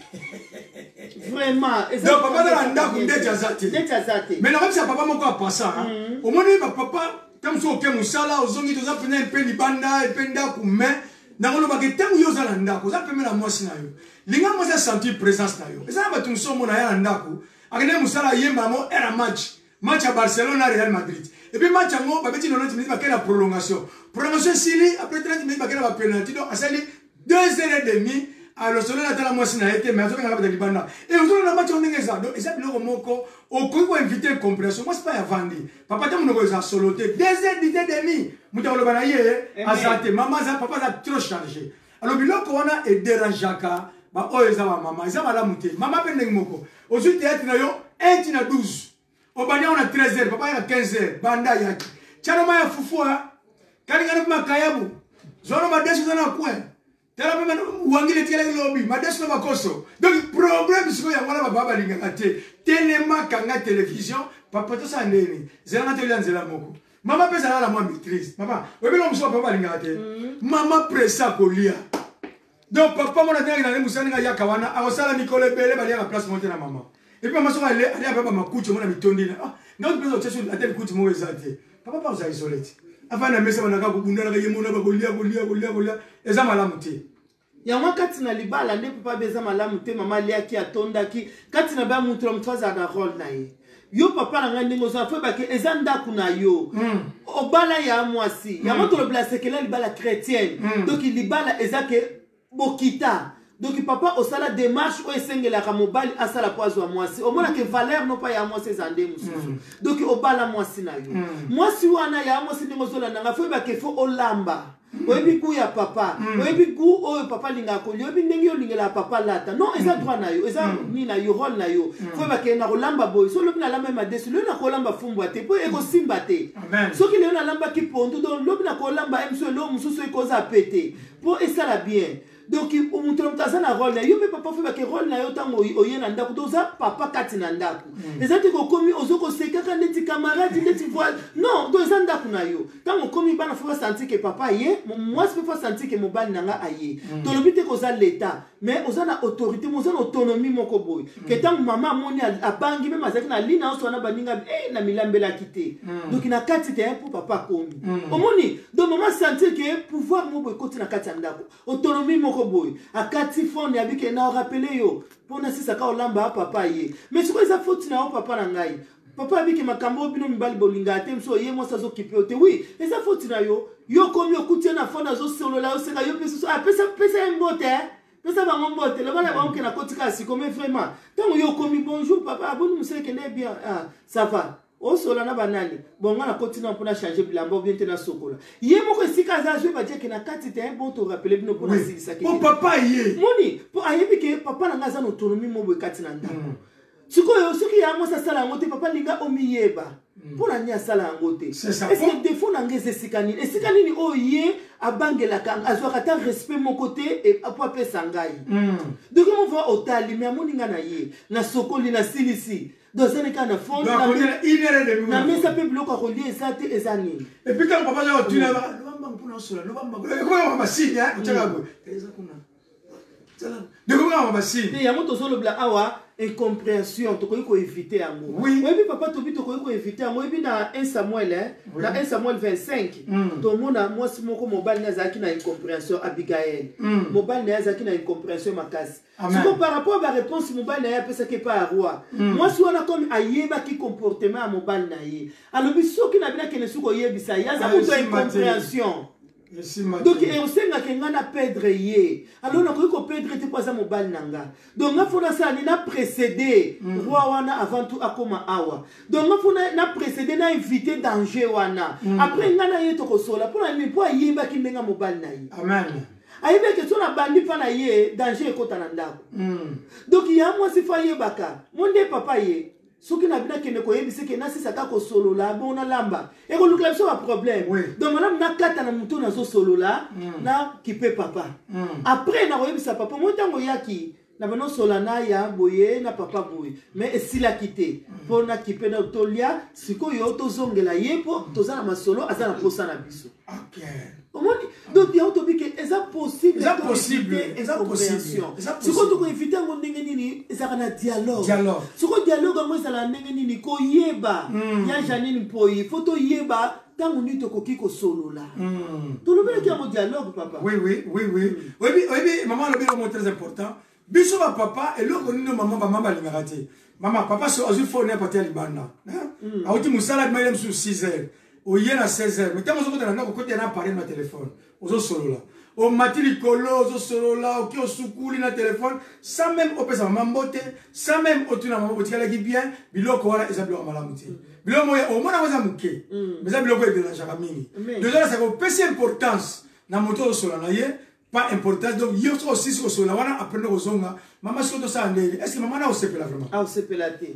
vraiment. Donc papa aza na ndako ndeti aza te. Ndeti aza te. Mais nakobisa papa moko apasa, omoni bapapa, ntango mosusu oke mosala, ozongi, toza mpena mpe libanda epe ndako, mais nakolobaka ntango yo oza na ndako, oza pembe na mwasi na yo. Linga mwasi asentir présence na yo. Eza na bato mosusu omona ya na ndako, akende mosala ayemba yango heure ya match. Match ya Barcelone na Real Madrid. Et puis match yango babeti 90 minutes bakei na prolongation. Prolongation esili après 30 minutes bakei na ba penalty donc asali 2 heures et demie alosolo atala mwasi na ye te mais azobengaka bato libanda e ozolanda match yango ndenge eza. Donc eza biloko moko okoki koinvite incompréhension. Mwasi pa ya vandi papa te monoko eza solo te 2 heures du demi moto akoloba na ye aza te mama aza papa aza trop chargé. Alors biloko wana ederangeaka baoyo eza bamama, eza malamu te. Mama mpe ndenge moko ozwi théâtre na yo 1 ti na 12 obandi yango na 13 heures, papa yaka 15 heures banda ayaki tiano mai ya fufu kalingano mpe makayabu zwano madesu eza na coin tala mpe wangile etikalaki lobi madesu na makoso. Donc problème sikoyo yango wana baba balingaka te. Telema kanga télévision papa tosala ndeni zelanga tolia nzela moko. Mama mpe ezalaka na mwa maîtrise. Mama oyebi eloko mosusu papa balingaka te, mama presse akolia. Donc papa mona ndenge na mosala ndenge ayaka wana akosala mikolo ebele baliaka place moko te na mama. Et puis mama soki alia mpe bamakuti omona mitondi na ngai mpenza otia soki ata likuti moko eza te. Papa mpe akozala isole te, afandi na mesa banaka kobundanaka ye mona bakolia kolia kolia kolia, eza malamu te. Yango kati na libala nde papa be eza malamu te. Mama aliaki atondaki kati na ba mutu na mutu azala na role na ye. Yo papa na ngai ndenge oza fo ebake eza ndako na yo, obala ya mwasi yango tolobela sekela libala chrétienne. Donc libala eza ke bokita. Donc papa osala démarche oyo esengelaka mobali asala po azwa mwasi, omonake valeur no pa ya mwasi eza nde mosusu. Donc obala mwasi na yo, mwasi wana ya mwasi ndenge ozolanda nga fo ebake fo olamba, oyebi goût ya papa, oyebi goût oyo papa alingaka kolia, oyebi ndenge olingelaka papa lata. Non, eza droit na yo, eza nini na yo, role na yo. Fo oyebake na kolamba boye. So lobi nalamba ye madesu, lelo nakolamba fumbwa te mpo ekosimba te. Soki lelo nalambaki pondu, donc lobi nakolamba ye mosusu eloko mosusu ekoza pe te mpo esala bien. Donc moto na moto aza na role na yo. Mpe papa fo oyebake role na yo ntango oye na ndako to oza papa kati na ndako. Eza te kokomi ozo kosekaka ndeti camarade ndeti voile, non. Donc eza ndako na yo. Ntango okomi bana fo basentir ke papa aye, mwasi mpe fo asentir ke mobali na nga aye. Tolobi te koza leta, mais oza na autorité, oza na autonomie moko boye ke ntango mama amoni abangi meme azalaki na lina nyonso wana baninga na milambelaki te. Donc na kati te mpo papa akomi omoni. Donc mama sentir ke pouvoir moko boye ekoti na kati ya ndako, autonomie moko boye akati fone abike na orapele yo mpona sisaka olamba papa ye. Mais sikoyo eza faute na yo papa na ngai. Papa abike makambo oyo bino mibali bolingaka te, mosu oye mwasi azokipe yo te. Oui, eza faute na yo. Yo okomi okuti ye na fone azosolola oseka yo mpe susu pesa ye mbote, pesa bango mbote, loba na bango ke nakoti kaka siko. Mais vraiment ntango yo okomi bonjour papa, aboni mosala ekende bien, ah, ça va, osola na banani bon nga nakoti na mpona change bilamba ou bien te nasokola ye moko esika aza azwi badieke na kati te. Bon, torapele bino mpona asilisaki po papa ye moni mpo ayebi ke papa na nga aza na autonomie mo boye kati na ndako. Sikoyo soki ya mwasi asala yango te, papa linga omiyeba mpo na nini asala yango te. Est-ce défaut na nga eza esika nini, esika nini oyo ye abangelaka, azwaka ata respect moko te po apesa ngai? Donc mova otali me amoni nga na ye nasokoli nasilisi, donc azali kaka na fond na mesa mpe biloko ya kolia eza te, eza nini? Et puis ntango papa aza kotuna loba mbangu mpona osola, loba mbangu ekomaka basigne otyaka boye eza kuna dekomaka basigne te. Yango tozolobela awa incompréhension, tokoki koevite yango. Oyebi papa tobi tokoki koevite yango. Oyebi na 1 Samuel, na 1 Samuel 25 tomona mwasi moko mobali na azalaki na incompréhension, Abigael. Mobali na ye azalaki na incompréhension makasi. Siko par rapport a baréponse mobali na ye apesaki epai ya roi, mwasi wana comme ayebaki comportement ya mobali na ye, alobi soki na bino akende soki oyebisa ye aza moto ya incompréhension, donc osengaka nga na perdre ye. Alors nakoki koperdre te mpo aza mobali na nga. Donc nga fo nasala nini? Na précédé roi wana avant tout akoma awa. Donc nga fo na précédé, na éviter danger wana. Après nga na ye tokosola. Mpo na nini? Mpo ayebaki ndenge mobali na ye. Amen. Ayebaki so na bandi mpa na ye danger ekota na ndako. Donc ya mwasi fo ayebaka mo nde papa ye soki na bino akende koyebisa ke nasisaka kosolola bongo nalamba ekolukela biso baproblème. Donc malamu nakata na motu nazosolola na kipe papa. Après nakoyebisa papa mo ntango oyaki na banosola na ya boye na papa boye, mais esilaki te mpo nakipe na tolia. Sikoyo tozongela ye mpo toza na masolo, aza na posa na biso. Omoni, donc yango tobi ke eza possible. Eza possible, eza possible, eza sikoyo tokoevite yango ndenge nini? Ezalaka na dialogue. Dialogue. Sikoyo dialogue yango ezalaka ndenge nini? Koyeba ya Janine Mpoi, fo toyeba ntango nini tokoki kosolola. Tolobelaki yango dialogue, papa. Oui. Oyebi, oyebi, maman alobi eloko moko très important. Biso ba papa eloko nini mama ba mama balingaka te. Mama papa so azwi phone ya pati ya libanda. Auti musala bima ile mususu 6 heures. Oye na 16 heures. Mais tango ozokota na ndako okoti na appareil na telefone. Ozosolola. Omati likolo ozosolola oki osukuli na telefone sans même opesa mama mbote, sans même otuna mama botikalaki bien, biloko wana eza biloko malamu te. Biloko moya omona yango eza moke. Mais eza biloko ederangeaka mingi. Donc eza opesi importance na moto ozosolola na ye pas importance. Donc yo soki osisi kosolola wana après nde kozonga mama soki tosala ndenge est ce que mama na osepela vraiment? Aosepela te.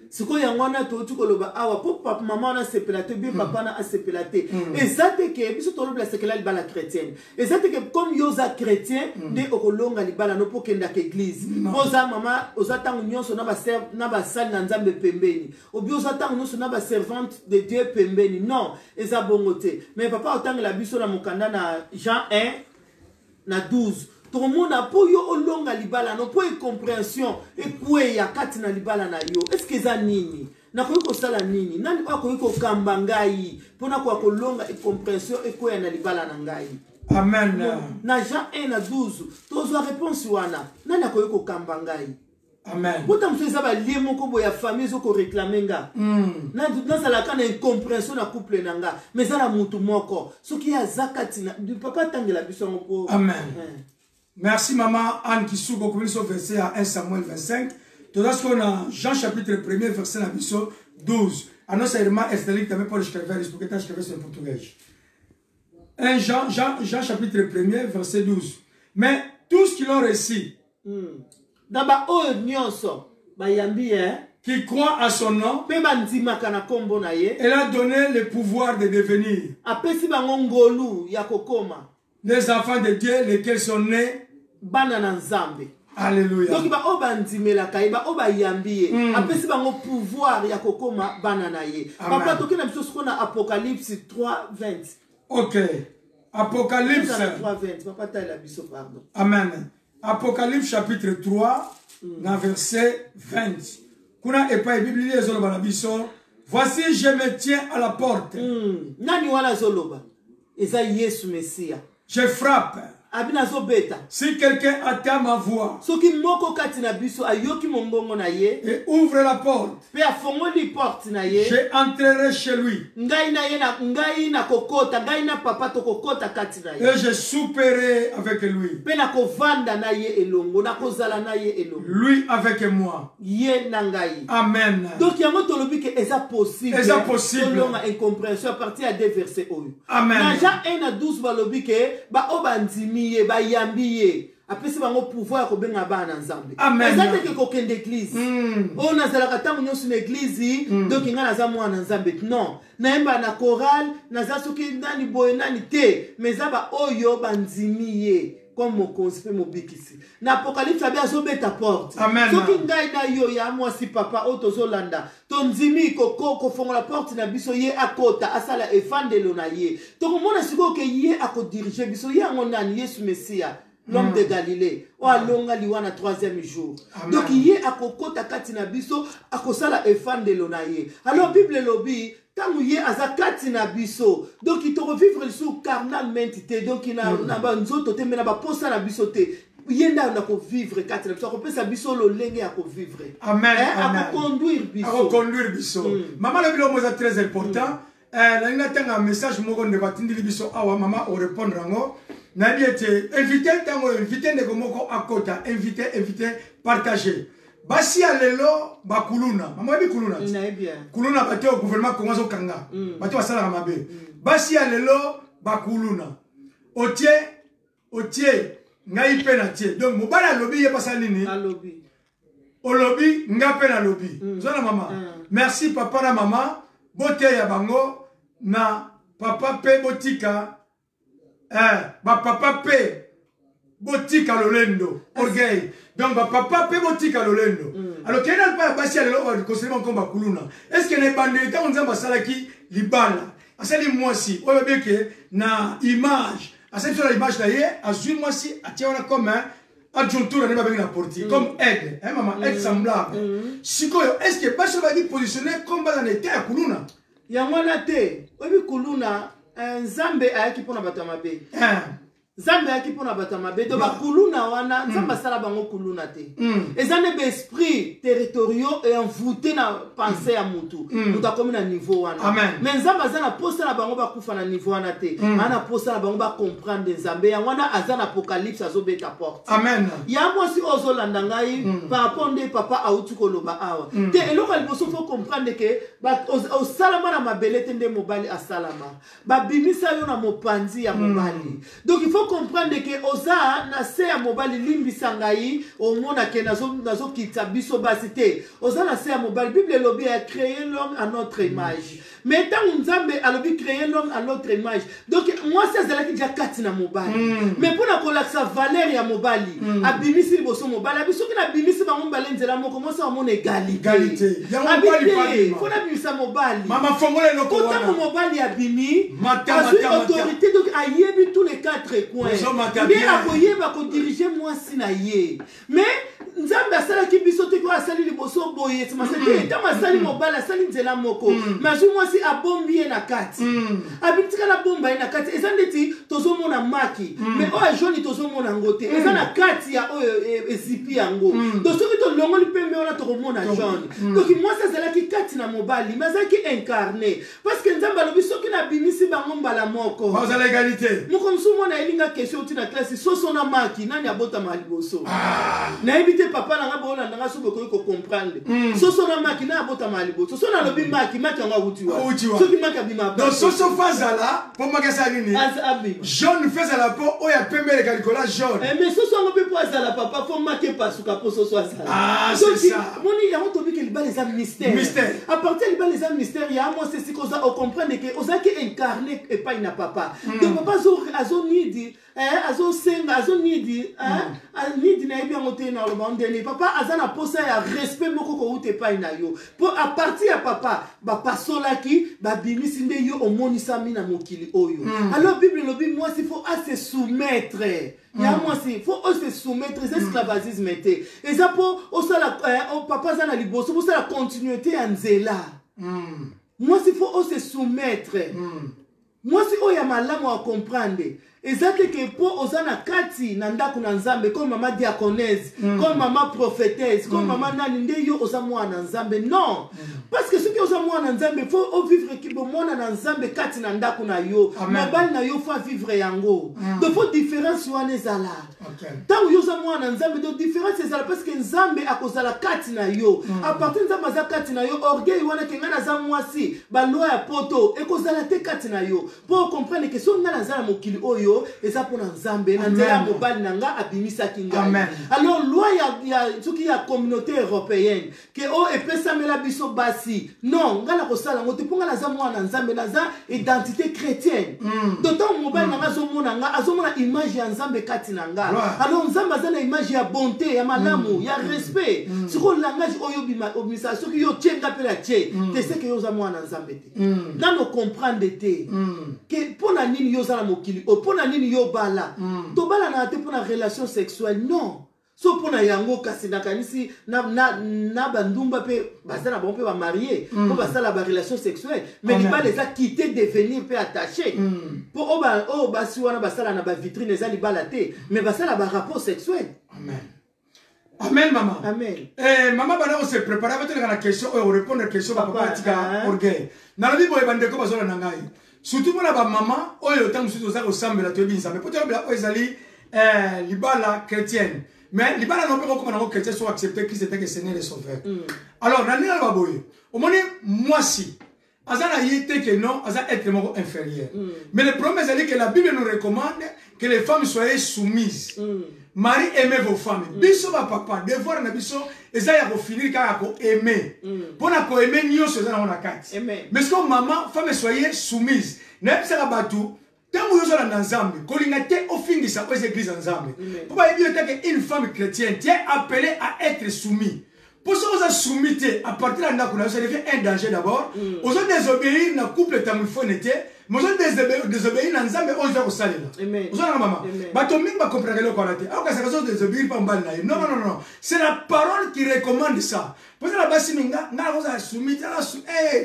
Sikoyo yango wana touti koloba awa mpo mama wana asepela te bien, papa wana asepela te. Eza te ke biso tolobela sekela libala chrétienne. Eza te ke comme yo oza chrétien nde okolonga libala no mpo okendaka église, mpo oza mama, oza ntango nyonso na basali na Nzambe pembeni, obi oza ntango nyonso na baservante de Dieu pembeni. Non, eza bongo te. Mais papa otangela biso na mokanda na Jean 1 na 12, tokomona mpo yo olonga libala no, mpo incompréhension ekweya kati na libala na yo, est-ce eza nini? Nakoki kosala nini? Nani oyo akoki kokamba ngai mpona koya kolonga incompréhension ekweya na libala na ngai? Amen. Na Jean 1 na 12 tozwa réponse wana. Nani akoki kokamba ngai? Amen. Bota mosusu eza balie moko boye ya famille ezokoréclamer nga. Nazalaka na incompréhension na couple na nga, mais eza na mutu moko soki ye aza kati na papa atangela biso yango mpo Amen. Merci maman Anne Kisuko, komi biso verset ya 1 Samuel 25. Toza sikoyo na Jean chapitre 1er, verset na biso 12. A nossa irmã Estelite também pode escrever isso, porque está escrevendo isso em português. 1 Jean, Jean, Jean chapitre 1er, verset 12. Mais tous qui l'ont reçu, Na baoyo nyonso bayambi ye, qui croient à son nom, mpe bandimaka na nkombo na ye, elle a donné le pouvoir de devenir apesi bango ngolu ya kokoma les enfants de Dieu, lesquels sont nés. bana na Nzambe. Alléluia. Donc baoyo bandimelaka ye, baoyo bayambi ye, apesi bango pouvoir ya kokoma bana na ye. Amen. Papa, toki na biso sikoyo na Apocalypse 3 20. Ok. Apocalypse. Eza na 3 20, papa talela biso, pardon. Amen. Apocalypse chapitre 3, na verset 20. Kuna epai Biblia ezoloba na biso: Voici, je me tiens à la porte. Nani wana azoloba? Eza Yesu Mesiya. Je frappe. Abi nazobeta. Si quelqu'un entend ma voix soki moko kati na biso ayoki mongongo na ye et ouvre la porte, mpe afongoli porte na ye, je entrerai chez lui ngai na ye na ngai nakokota, ngai na papa tokokota kati na ye et je souperai avec lui. Mpe nakovanda na ye elongo, nakozala na ye elongo. Lui avec moi. Ye na ngai. Amen. Donc yango tolobi ke eza possible. Eza possible. Tolonga incompréhension à partir ya deux verset oyo. Amen. Na Jean 1 na 12 balobi ke baoyo bandimi ye, bayambi ye, apesi bango pouvoir ya kobenga bana na Nzambe. Amen. Eza te ke kokende église, oyo nazalaka ntango nyonso na église, donc ngai naza mwana na Nzambe. Non, nayemba na chorale, naza soki nani boye nani te, mais eza baoyo bandimi ye comme mokonzi mpe mobikisi. Na Apocalypse abi azobeta porte. Amen. Soki ngai na yo, ya mwasi, papa oyo tozolanda, tondimi kofongola porte na biso, ye akota, asala efandelo na ye, tokomona sikoyo ke ye akodiriger biso. Ye yango nani? Yesu Mesiya, l'homme de Galilée oyo alonga liwa na troisième jour. Amen. Donc ye akokota kati na biso, akosala efandelo na ye. Alors Bible elobi ntango ye aza kati na biso, donc tokovivre lisusu carnalement te, donc na banzoto te, me na baposa na biso te. Ye nde na kovivre kati na biso, akopesa biso lolenge ya kovivre. Amen. Eh, Amen. akoconduire biso. Akoconduire biso. Mama lobi biloko eza très important. Nalingi natanga message moko ndeko atindili biso awa. Mama orépondre yango. Nayebi ete invité, ntango invité ndeko moko akota, invité, invité, partage. Basi ya lelo bakuluna. Mama, oyebi kuluna te? Nayebi. Kuluna, bato oyo gouvernement Kongo azokanga, bato basalaka mabe. Basi ya lelo bakuluna. Otie, otie, ngai mpe natie. Donc mobali alobi, ye basala nini? Alobi. Olobi, nga mpe nalobi. Oza na mama. Merci papa na mama, boteya bango na papa mpe botika bapapa mpe botika lolendo, orgueil. Donc bapapa mpe botika lolendo. Alors kende na mpa ya basi ya lelo baconsidérer bango comme bakuluna. Est ce que na ebandeli, ntango Nzambe asalaki libala, asali mwasi oyo babeke na image, asali biso na image na ye, azwi mwasi atie wana comme adjoncture, nde babengi na porti comme aide, hein, mama, aide semblable. Sikoyo est ce que basi oyo baki positionné comme baza na état ya kuluna? Yango wana te. Oyebi kuluna, Nzambe ayaki mpona bato ya mabe. Hein. Nzambe ayaki mpo na bato ya mabe. To bakuluna wana, Nzambe asala bango kuluna te. Eza nde baesprit territoriaux envoûté na pensée ya mutu. Moto akomi na niveau wana. Amen. Mais Nzambe aza na posa na bango bakufa na niveau wana te. Aza na posa na bango bacomprendre Nzambe. Yango wana aza na Apocalypse, azobeta porte. Amen. Ya mwasi oyo ozolanda ngai, par rapport nde papa auti koloba awa te, eloko ya liboso, faut comprendre ke osalama na mabele te nde mobali asalama. Babimisa yo na mopanzi ya mobali. Donc il faut comprendre ke oza na se ya mobali. Limbisa ngai, omona ke nazokitisa biso basi te. Oza na se ya mobali. Bible elobi ya créer l'homme à notre image. Mais ntango Nzambe alobi créer l'homme à notre image, donc mwasi azalaki dia kati na mobali. Mais mpona kolakisa valeur ya mobali, abimisi liboso mobali. Abi soki nabimisi bango mibale nzela moko, mwasi amona égalité. Égalité. Yango Abi mobali te, fabima. Fo nabimisa mobali. Mama, fongola eloko Po ntango wana. mobali abimi, Mata, azwi mata, mata. autorité, donc ayebi tous les quatre coins. Ozomata Nde bien. akoyeba kodirige mwasi na ye. Mais Nzambe asalaki biso te ko asali liboso boye, nsima se te. Ntango asali mobali, asali nzela moko, mais azwi mwasi, abombi ye na kati. Abi tika nabomba ye na kati. Eza ndeti tozomona maki, mais oyo ya jaune tozomona yango te. Eza na kati ya oyo ezipi yango. Donc soki tolongoli pembe wana, tokomona jaune. Donc mwasi azalaki kati na mobali, mais azalaki incarné, parce que Nzambe alobi soki nabimisi bango mbala moko, Bazala égalité. Moko mosusu, mwana ayelinga question oti na classe: soso na maki, nani abotama liboso? Nayebi te, papa na nga, boolanda nga, so bokoki kocomprendre. Soso na maki, nani abotama liboso? So nalobi maki, maki yango awuti Awuti wapi? wapi? Soki maki abima, Donc soso faut azala mpo maki asala nini? Abima. Jaune faut ezala mpo oyo apembe eleka likolo ya jaune. Eh, mais soso yango mpe mpo azala, papa, faut maki epasuka mpo soso azala. Ah, c'est Donc, ça. moni yango tobiki, libala eza mystère. Mystère. À partir ya libala eza mystère. Ya mwasi, esika oza, ocomprendre ke ozalaki incarné epai na papa. Donc papa azonidi, azosenga, azonidi nidi, nayebi yango te, naloba ndeni. Papa aza na posa ya respect moko kouta epai na yo, mpo à partir ya papa bapasolaki, babimisi nde yo omonisami na mokili oyo. Alors Bible elobi mwasi faut ase soumettre. Ya mwasi, faut ose soumettre. Eza esclavagisme te. Eza mpo osala papa aza na liboso, bosala continuité ya nzela. Mwasi faut ose soumettre. Mwasi oyo ya malamu acomprendre eza te ke mpo oza na kati na ndako na Nzambe, comme mama diaconesse, comme mama prophétesse, comme mama nani, nde yo oza mwana na Nzambe. Non, parce que soki oza mwana na Nzambe, faut ovivre bomwana na Nzambe kati na ndako na yo. Amen. Mobali na yo faut avivre yango. Donc faut différence wana ezala. Ntango yo oza mwana na Nzambe, donc différence ezala, parce que Nzambe akozala kati na yo. À partir Nzambe aza kati na yo, orgueil wana ke ngai naza mwasi, baloi ya poto ekozala te kati na yo, mpo ocomprendre ke soki ngai naza na mokili oyo, eza mpo na Nzambe, na nzela ya Amen. mobali na nga abimisaki ngai. Amen. Alors loi ya soki ya communauté européenne ke oyo epesamela biso basi, non, ngai nakosala yango te, mpo ngai naza mwana na Nzambe, naza identité chrétienne. Donc ntango mobali na nga azomona nga, azomona image ya Nzambe kati na nga. Gloire. Alors Nzambe aza na image ya bonté, ya malamu, ya respect. Sikoyo langage oyo obimisa, soki yo tie, nga mpe na tie te, seke yo oza mwana na Nzambe te. Nano comprendre te ke mpo na nini yo oza na mokili oyo, mpo na nini yo bala. Tobalanaka te mpo na relation sexuelle, non. So mpo na yango, kasi nakanisi na bandumba mpe baza na bango mpe bamarie mpo basala barelation sexuelle. Mais Amen. libala eza quitter, devenir mpe attaché. Mpo oyo basi wana basala na bavitrine eza libala te, mais basala barapport sexuel. Amen, amen, mama. Amen. Eh, mama, bana kose préparer, batoleka na question oyo, orépondre question. Papa, bapapa batika hein. orgueil. Nalobi boye, bandeko bazolanda ngai, surtout mpona bamama oyo ntango mosusu toza kosambela, toyebi Nzambe, mpo tolobela oyo ezali libala chrétienne. Mais libala na mpe kokoma nango chrétien so accepter Christ en tant que Seigneur et Sauveur. Alors na ndenge naloba boye, omoni mwasi aza na ye te ke non, aza être moko inférieur. Mais le problème ezali que la Bible nous recommande que les femmes soient soumises. Mari, aimez vos femmes. Biso bapapa, devoir na biso eza ya kofinir kaka koaimer. Mpona koaimer, nyonso eza nango na kati. Amen. Mais sikoyo mama, femme soyez soumise. Nayebisaka bato, ntango yo ozolanda Nzambe, kolinga te ofingisa oyo eza église ya Nzambe, Amen. mpo bayebi yo te ke une femme chrétienne, tu es appelée à être soumis. Mpo soki oza soumis te, à partir ya ndako na yo, ça devient un danger. D'abord ozo désobéir na couple ntango ifone te. Mais ozo désobéir na Nzambe oyo oza kosalela. Ozonanga mama, bato mingi bakompraka eloko wana te. Akokasaka azo désobéir mpa mobali na ye. Non, non, non, non, c'est la parole qui recommande ça. Mpo eza na basi mingi, nga nakozala soumis,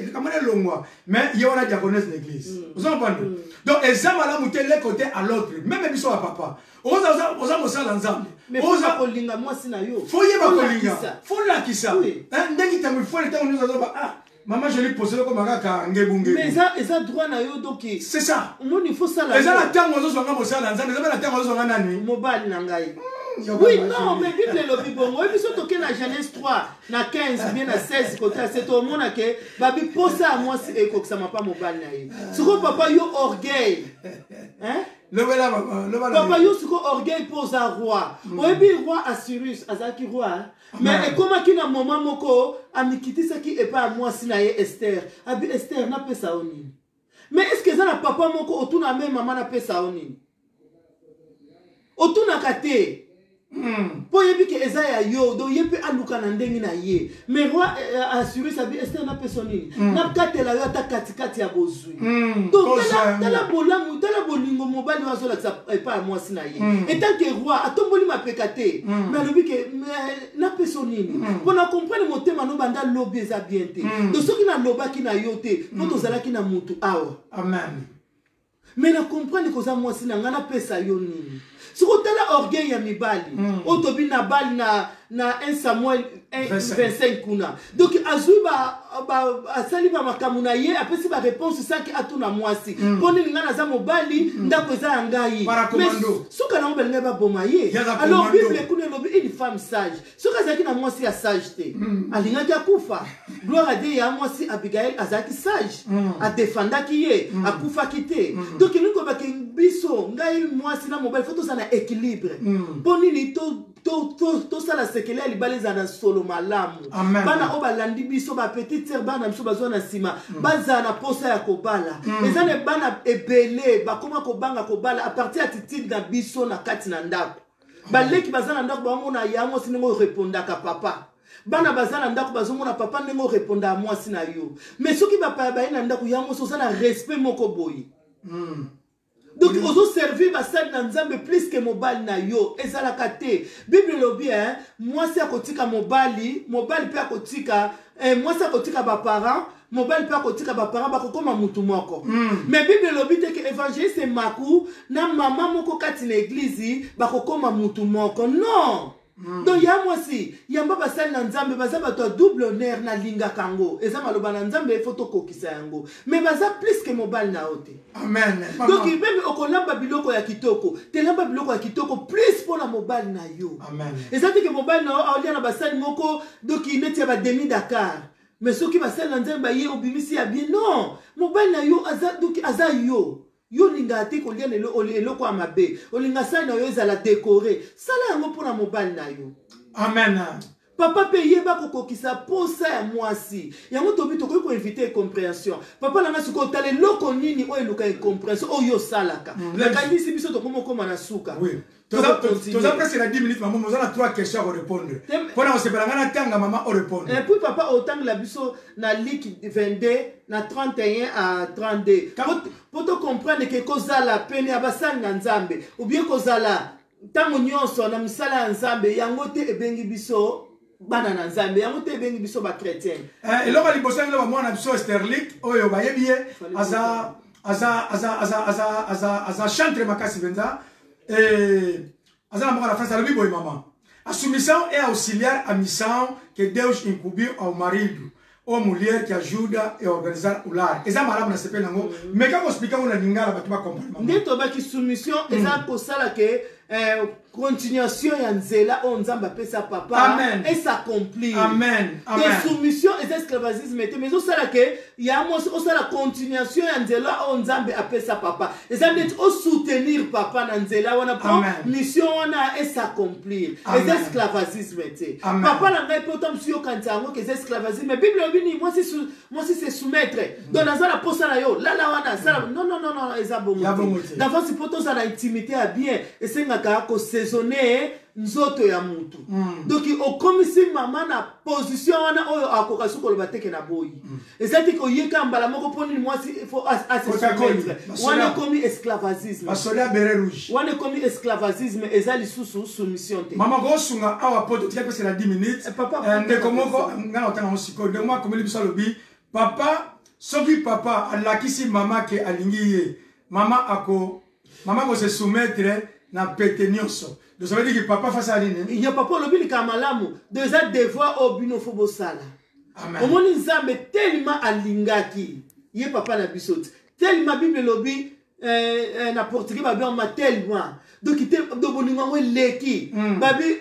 likambo na elongwa, mais ye wana diaconesse na église. Ozo comprendre? Donc eza malamu te le côté à l'autre. Même biso ba papa, oza oza mosala Nzambe, oza kolinga mwasi na yo. Fo yeba kolinga, fo lakisa ndenge ntango ifo ntango nyonso azoba ah mama jolie posele koma kaka ngebu ngebu. Mais eza droit na yo, donc c'est ça. Omoni, faut sala. Eza na ntango ozozwa nga mosala Nzambe, eza mpe na ntango ozozwa nga nani? Mobali na ngai. Oui, non, mais Bible elobi bongo. Oyebi, so toke na Genèse 3 na 15 bien na 16 kote ase, tomona ke babi posa ya mwasi ekokisama mpa mobali na ye. Sikoyo papa, yo orgueil, hein? Lobela papa, lobela papa, yo sikoyo orgueil mpo oza roi. Oyebi, roi Assurus azalaki roi, mais ekomaki na moment moko amikitisaki epai ya mwasi na ye Ester. Abi: "Ester, napesa yo nini?" Mais est ce que eza na papa moko otuna me mama napesa yo nini? Otunaka te, mpo oyebi ke eza ya yo. Donc ye mpe aluka na ndenge na ye. Mais roi Assurus abi: "Ester, napesa nini? Nakatela yo ata katikati ya bozwi." Donc tala bolamu, tala bolingo mobali oyo azolakisa epai ya mwasi na ye. En tant que roi, atomboli mapeka te, mais alobi ke napesa nini mpo na comprendre motema no banda lobi eza bien te. Donc soki nalobaki na yo te, mpo tozalaki na mutu awa. Amen. Mais na comprendre koza mwasi na ngai, napesa yo nini? Soki otala orgueil ya mibali oyo tobi na bali na 1 Samuel 25 kuna, donc azwi asali bamakambo na ye, apesi baréponse saki atuna mwasi mpo nini. Ngai naza mobali, ndako eza ya ngai. Mais suka nango balingai baboma ye. Alors Bible kuna elobi une femme sage. Soki azalaki na mwasi ya sage te, alingaki akufa. Gloire à Dieu, ya mwasi Abigail azalaki sage, adefandaki ye, akufaki te. Donc elingi kobaki biso, ngai mwasi na mobali, fo tozala na équilibre. Mpo nini? Tosala sekele ya libala ezala na solo malamu. Bana oyo balandi biso, bapetite sœur, bana biso bazwa na nsima, bazala na posa ya kobala. Eza na bana ebele bakoma kobanga kobala à partir ya attitude na biso na kati na ndako. Baleki baza na ndako, bamona ya mwasi ndenge orepondaka papa. Bana baza na ndako, bazomona papa ndenge orepondaka mwasi na yo. Mais soki bapaya baye na ndako, ya mwasi oza na respect moko boye. Donc ozoservir basali na Nzambe plus ke mobali na yo. Ezalaka te. Bible elobi mwasi akotika mobali, mobali mpe akotika mwasi akotika baparent, mobali mpe akotika baparent, bakokóma mutu moko. Mais Bible elobi te ke évangéliste Maku na mama moko kati na église bakokóma mutu moko. Non. Donc ya mwasi, yamba basali na Nzambe, baza bato ya double honneur. Nalingaka yango, eza maloba na Nzambe, efo tokokisa yango, mais baza plus ke mobali na yo te. Amen. Donc même okolamba biloko ya kitoko, telamba biloko ya kitoko plus mpo na mobali na yo. Amen. Eza te ke mobali na yo aolia na basali moko, donc neti ya bademi Dakar, mais soki basali na Nzambe baye, obimisi ya bien. Non, mobali na yo aza, donc aza yo. Yo olingaka te kolia na eloko ya mabe, olinga sali na yo ezala décoré. Sala yango mpona mobali na yo. Amen. Papa mpe yeba kokokisa posa ya mwasi. Yango tobi tokoki koéviter incompréhension. Papa na nga, sikoyo otala eloko nini oyo eluka incompréhension oyo osalaka. Nakangisi biso, tokomi okóma na suka. Oui. Toza presque na 10 minutes, mama. Oza na 3 questions ya korépondre mpona kosepela ngai natanga, mama, orépondre. Et puis papa, otangela biso na Luc 22 na 31 à 32, po tocomprendre ke kozala pene ya basali na Nzambe ou bien kozala ntango nyonso na misala ya Nzambe, yango te ebengi biso bana na Nzambe, yango te ebengi biso bachrétien. Eloko ya liboso yango, bamwana biso Esterlik oyo bayebi ye, aza aza aza aza aza aza aza chantre makasi mpenza, aza na mboka na France. Alobi boye: "Mama, a submissão é auxiliar a missão que Deus incumbiu ao marido ou mulher que ajuda a organizar o lar." Eza malamu, na sepeli yango, mais kaka oexpliquer yango na lingala, bato bacomprendre. Nde tobaki, soumission eza kosala ke continuation ya nzela oyo Nzambe apesa papa es'accomplir. Amen. Te, soumission eza esclavagisme te, mais ezosala ke ya mwasi osala continuation ya nzela oyo Nzambe apesa papa. Eza neti osoutenir papa na nzela wana mpo mission wana es'accomplir. Eza esclavagisme te. Papa na ngai, mpe ota mosu yokanisa yango ke eza esclavagisme. Bible elobi nini? Mwasi se soumettre. Donc naza na posa na yo, lala wana, sala. Non, non, non, non, eza bongo te. D'avance, mpo tozala na intimité ya bien, esengaka kose koraisonne nzoto ya mutu. Donc okomisi mama na position wana oyo akoka soki koloba teke na boyi. Eza te koyeka mbala moko mpo nini mwasi faut ase soumettre. Wana ekomi esclavagisme. Basoda beret rouge. Wana ekomi esclavagisme, eza lisusu soumission te. Mama kosunga awa po totika pesela 10 minutes. Eh, papa, ndeko moko ngai na otanga yango sikoyo. Ndeko moko akomeli biso, alobi papa, soki papa alakisi mama ke alingi ye, mama ako mama ko se soumettre na pete nyonso. Donc ça veut dire que papa face à nini? Ya papa olobi likambo malamu. Donc eza devoir oyo bino fo bosala. Omoni Nzambe tellement alingaki ye papa na biso te, tellement Bible elobi na portugais babi yango tellement, donc te bolingo yango eleki. Babi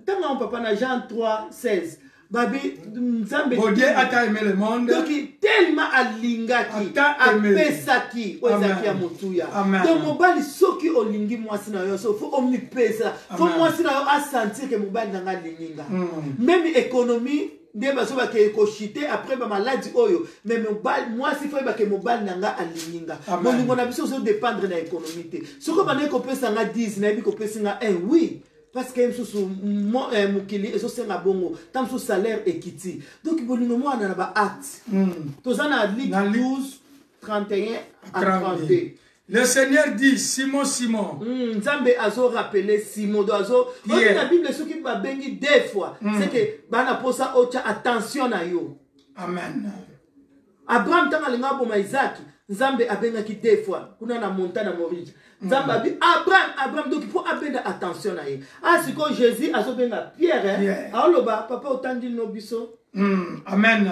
ntango yango papa na Jean 3 16 babi Nzambe Bon, Dieu a tant aimé le monde. Donc tellement alingaki, apesaki oyo ezalaki ya motuya. Donc mobali, soki olingi mwasi na yo, so fo omipesa, fo mwasi na yo asentir ke mobali na nga alingi nga. Même économie nde bazobaka ekoshite après bamaladi oyo, mais mobali, mwasi fo oyebake mobali na nga alingi nga. Bolingo na biso ozodépendre na économie te. Soki obandaki kopesa nga 10, nayebi kopesi nga 1, oui, parce que mosusu mokili ezosenga bongo, ta mosusu salaire ekiti. Donc bolingo mwana na baacte. Toza na Luc 12 31 à 32. Le Seigneur dit, Simon, Simon. Nzambe azo rappeler Simon, do azo oyo na Bible soki babengi deux fois, c'est que bana posa otya attention na yo. Amen. Abraham, ntango alinga aboma Isaac, Nzambe abengaki deux fois kuna na montagne ya Morija. Nzambe abi Abraham, Abraham, donc mpo abenda attention na ye. Ah, sikoyo Jésus azobenga Pierre, eh? Aoloba papa otandi no biso. Amen.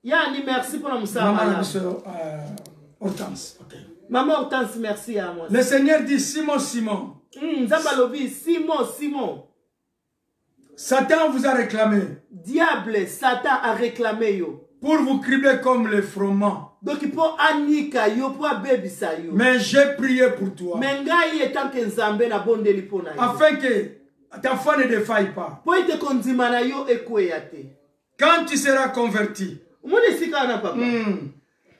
Yani merci mpona mosala Maman na malamu. biso Hortense. Okay. Mama Hortense, merci ya mwasi. Le Seigneur dit, Simon, Simon, Nzambe alobi Simon, Simon, Satan vous a réclamé diable Satan aréclame yo pour vous cribler comme le froment. Donc mpo anika yo, mpo abebisa yo. Mais j'ai prié pour toi Mais ngai etanke Nzambe nabondeli mpo na yo afin que ta foi ne défaille pas. Mpo ete kondima na yo ekweya te. Quand tu seras converti, Omoni esika wana papa,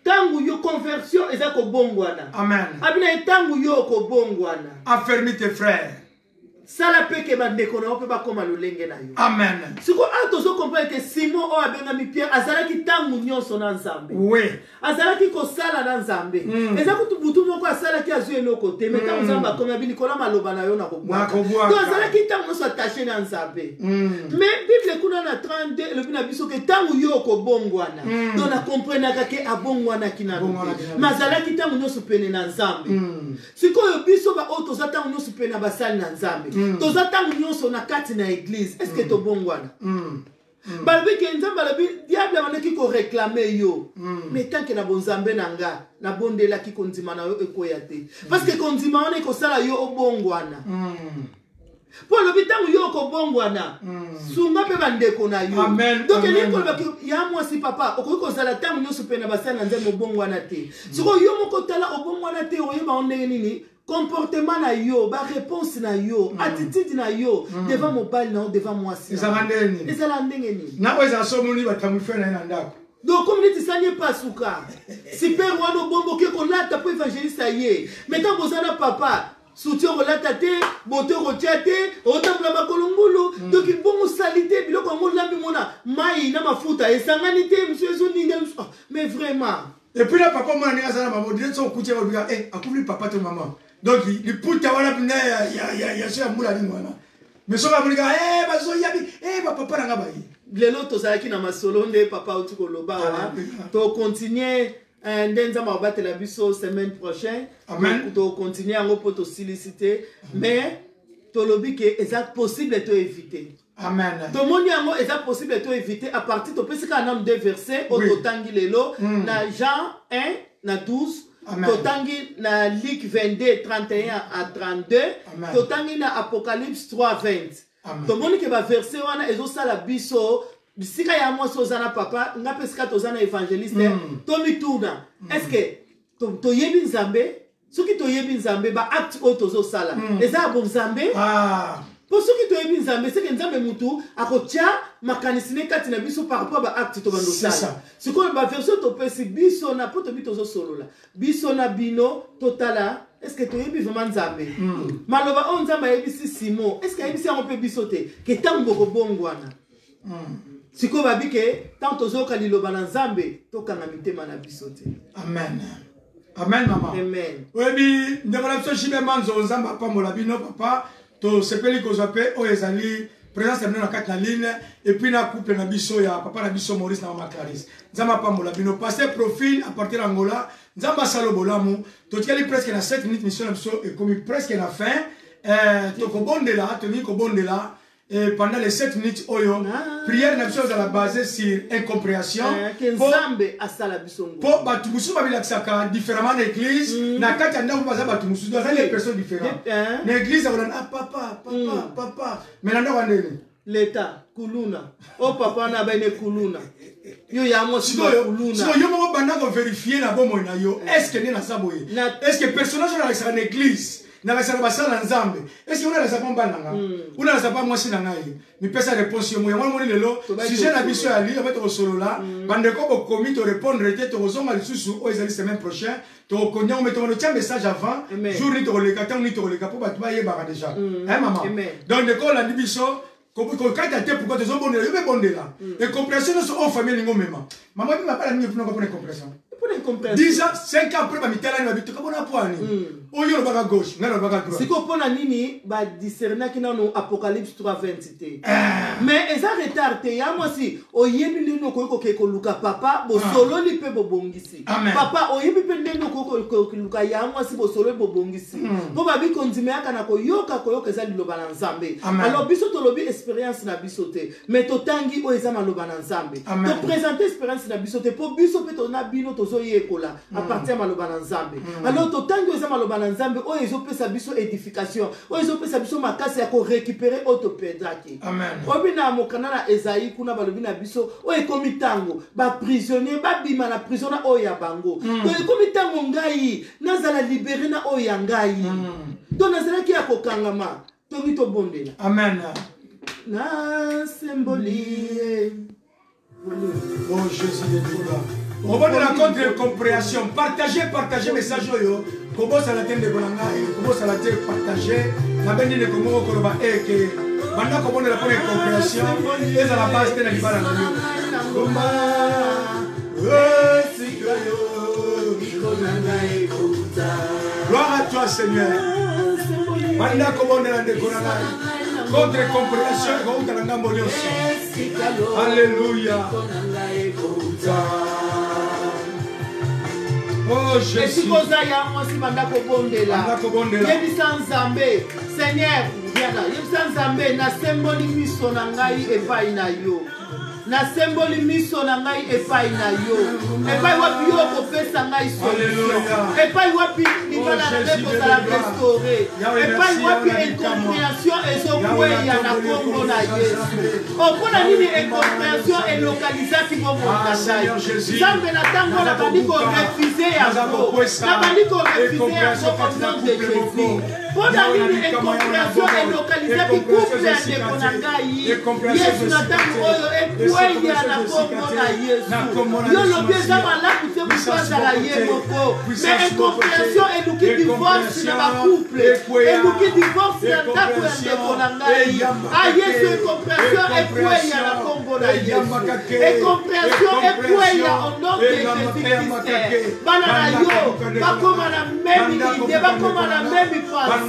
ntango yo conversion eza kobongwana. Amen. Abina ye ntango yo okobongwana, Affermis tes frères. Sala mpe ke bandeko na yo mpe bakóma lolenge na yo. Amen. Sikoyo awa tozocomprendre ke Simon oyo abengami Pierre azalaki ntango nyonso na Nzambe. Azalaki kosala na Nzambe. Eza kutu butu moko asalaki, azwi eloko te, mais ntango Nzambe akomi, abi likolo ya maloba na yo nakobwaka. Nakobwaka. Donc azalaki ntango nyonso attaché na Nzambe. Mais Bible kuna na 32 elobi na biso ke ntango yo okobongwana. Donc nakomprenaka ke abongwanaki nano Abongwanaki te, nano. mais azalaki ntango nyonso pene na Nzambe. Sikoyo biso baoyo toza ntango nyonso pene na basali na Nzambe, toza ntango nyonso na kati na église, est ce que tobongwana? Balobi ke Nzambe alobi diable abandaki koréclame yo, mais tant que na bonzambe na nga nabondelaki kondima na yo ekweya te, parce que kondima wana ekosala yo obongwana. Mpo alobi ntango yo okobongwana, sunga mpe bandeko na yo. Amen, Donc amen. elingi koloba ke ya mwasi papa okoki kozala ntango nyonso mpe na basali na Nzambe, obongwana te. Sikoyo yo moko tala, obongwana te, oyeba ngo ndenge nini? Comportement na yo, baréponse na yo, attitude na yo devant mobali na yo, devant mwasi na yo. Ezalaka ndenge nini? Ezala ndenge nini? Na oyo ezala so omoni batambi frère na ye na ndako. Donc komi neti sani epasuka super wana obomboki kolata mpo évangéliste aye, mais ntango boza na papa, soutien okolata te, bote okotia te, otambola makolo ngulu. Donc bongo osali te biloko yango, olambi mona mai na mafuta esangani te, mosu ezoninga mosu. Ah, mais vraiment. Et puis na papa omona ndenge aza na mama odire so okuti ye obika eh, akufli papa to mama, donc liputa wana mpenza ya so ya mbula nini wana, mais soki amonika eh, bazoyabi eh, bapapa na nga baye. Lelo tozalaki na masolo nde papa auti koloba awa. Alléluia. Tocontinue nde Nzambe akobatela biso semaine prochaine. Amen. Tocontinue yango mpo tosilisi te, mais tolobi ke eza possible to éviter. Amen. Tomoni yango eza possible to éviter à partir topesi kaka nanu deux versets oyo totangi lelo na Jean 1 na 12. Amen. Totangi na Luc 22 31 à 32. Amen. Totangi na Apocalypse 3 20. Amen. Tomoni ke baverset wana ezosala biso bisika ya mwasi oza na papa, nga mpe esika toza na évangéliste, tomituna est ce que toyebi Nzambe? Soki toyebi Nzambe, baacte oyo tozosala eza ya bonzambe? Ah. Mpo soki toyebi Nzambe, seke Nzambe mutu akotia makanisi ne kati na biso par rapport ba acte tobanda C'est osala. ça. Sikoyo ba version topesi biso na mpo tobi tozosolola biso na bino, totala est ce que toyebi vraiment Nzambe. Maloba oyo Nzambe ayebisi Simon, est ce que ayebisi yango mpe biso te ke ntango bokobongwana? Sikoyo babi ke ntango tozoyoka liloba na Nzambe, tokanga mitema na biso te. Amen, amen, mama. Amen. Oyebi, ndeko na biso Jibe Manzo, Nzambe apambola bino papa. Tosepeli kozwa mpe oyo ezali présence ya bino na kati na ligne, et puis na couple na biso ya papa na biso Maurice na mama Clarisse. Nzambe apambola bino. Pasteur Profil à partir Angola, Nzambe asala bolamu. Totikali presque na 7 minutes, mission na biso ekomi presque na fin. Tokobondela, tolingi kobondela. Et pendant les 7 minutes oyo, Ah. prière na biso ezala basée sur incompréhension. Ke Nzambe asala biso ngo. Po bato mosusu babilakisaka différemment na église, na kati ya ndako baza bato mosusu, baza les personnes différentes. Na église akolanda: "Ah, papa, papa, papa", mais na ndako ya ndeni? Leta kuluna o papa na bene kuluna yo ya mwasi. Sikoyo Kuluna. sikoyo yo moko banda kovérifier na bomoi na yo: est ce que nde naza boye? Na- Est ce que personnage oyo nalakisaka na église, nalakisaka basala na Nzambe, est ce que oyo nalakisaka mpa mobali na nga, oyo nalakisaka mpa mwasi na ngai? Mipesa réponse yo mo. Yango namoni lelo Tobai sujet na tosolola. Biso ya li obe tokosolola. Bandeko bokomi, torépondre te, tokozonga lisusu oyo ezali semaine prochaine, tokokondi yango, me tokono tia message avant Amen. jour nini tokoleka, ntango nini tokoleka, mpo bato bayebaka déjà, hein, mama? Amen. Donc ndeko olandi biso, kokata te. Pourquoi tozobondela? Yo mpe bondela. Incompréhension nyonso oyo famille elingi omema, mama, ebi mabala mingi epunaka mpona incompréhension. Mpona incompréhension. 10 ans, 5 ans après, bamitalani, babi tokabona po ani oyo olobaka gauche, ngai nalobaka droite. Sikoyo mpo na nini badiscernaki nano Apocalypse 3:20 te? Mais eza retard te. Ya mwasi, oyebi ndenge okoki kokee koluka papa, bosololi mpe bobongisi. Amen. Papa, oyebi mpe ndenge okoki koluka ya mwasi, bosololi, bobongisi, mpo babi kondima yaka na koyoka, koyoka eza liloba na Nzambe. Amen. Alors biso tolobi expérience na biso te, mais totangi oyo eza maloba na Nzambe. Amen. Toprésente expérience na biso te, mpo biso mpe tona bino tozoyekola à partir ya maloba na Nzambe. Alors totangi oyo eza maloba na Nzambe, oyo ezopesa biso édification, oyo ezopesa biso makasi ya korécupérer oyo toperdaki. Amen. Obi na mokanda na Ezaïe kuna, balobi na biso oyo ekomi ntango baprisonnier babima na prison na oyo ya bango. To ekomi ntango ngai nazala libéré na oyo ya ngai. To nazalaki ya kokangama. Tongi tobondela. Amen. Nasemboli ye. Oh Jésus de Dieu, obondela contre incompréhension. Partage, partage message oyo. Kobosala te, ndeko na ngai, kobosala te. Partage. Nabendi ndeko moko koloba eke banda kobondela mpona incompréhension ezala base te na libala na yo. Ngomba esika yo. Gloire à toi, Seigneur. Banda kobondela, ndeko na ngai, contre incompréhension ekouta na ngambo nyonso. Alléluia. Oh Jésus. Esika oza, ya mwasi, banda kobondela. Banda kobondela. Yebisa Nzambe: "Seigneur, viana." Yebisa Nzambe: "Nasemboli miso na ngai epai na yo, nasemboli miso na ngai epai na yo. Epai wapi yo okopesa ngai solution? Alléluia. Epai wapi libala na ngai Jésus kozala de gloire. restauré? Yahweh, Epai merci, wapi Yahweh, incompréhension Yahweh, ezokweya na kombo na Yesu? O mpo na nini incompréhension elokalizaki bomoi Ah, na ngai?" Seigneur Jésus. Nzambe, na ntango nabandi korefuser yango, nabandi korefuser yango au nom de Jésus. Mpo na nini incompréhension elokalizaki couple ya ndeko na ngai? Yesu, na ntango oyo ekweya na kombo na Yesu. Yo lobi eza malamu te moto azala ye moko, mais incompréhension eluki divorce na bacouple, eluki divorce na ndako ya ndeko na ngai. A Yesu, incompréhension ekweya na kombo na Yesu. Incompréhension ekweya au nom de Jésus Christ. Bana na yo bakóma na même idée, bakóma na même pensée.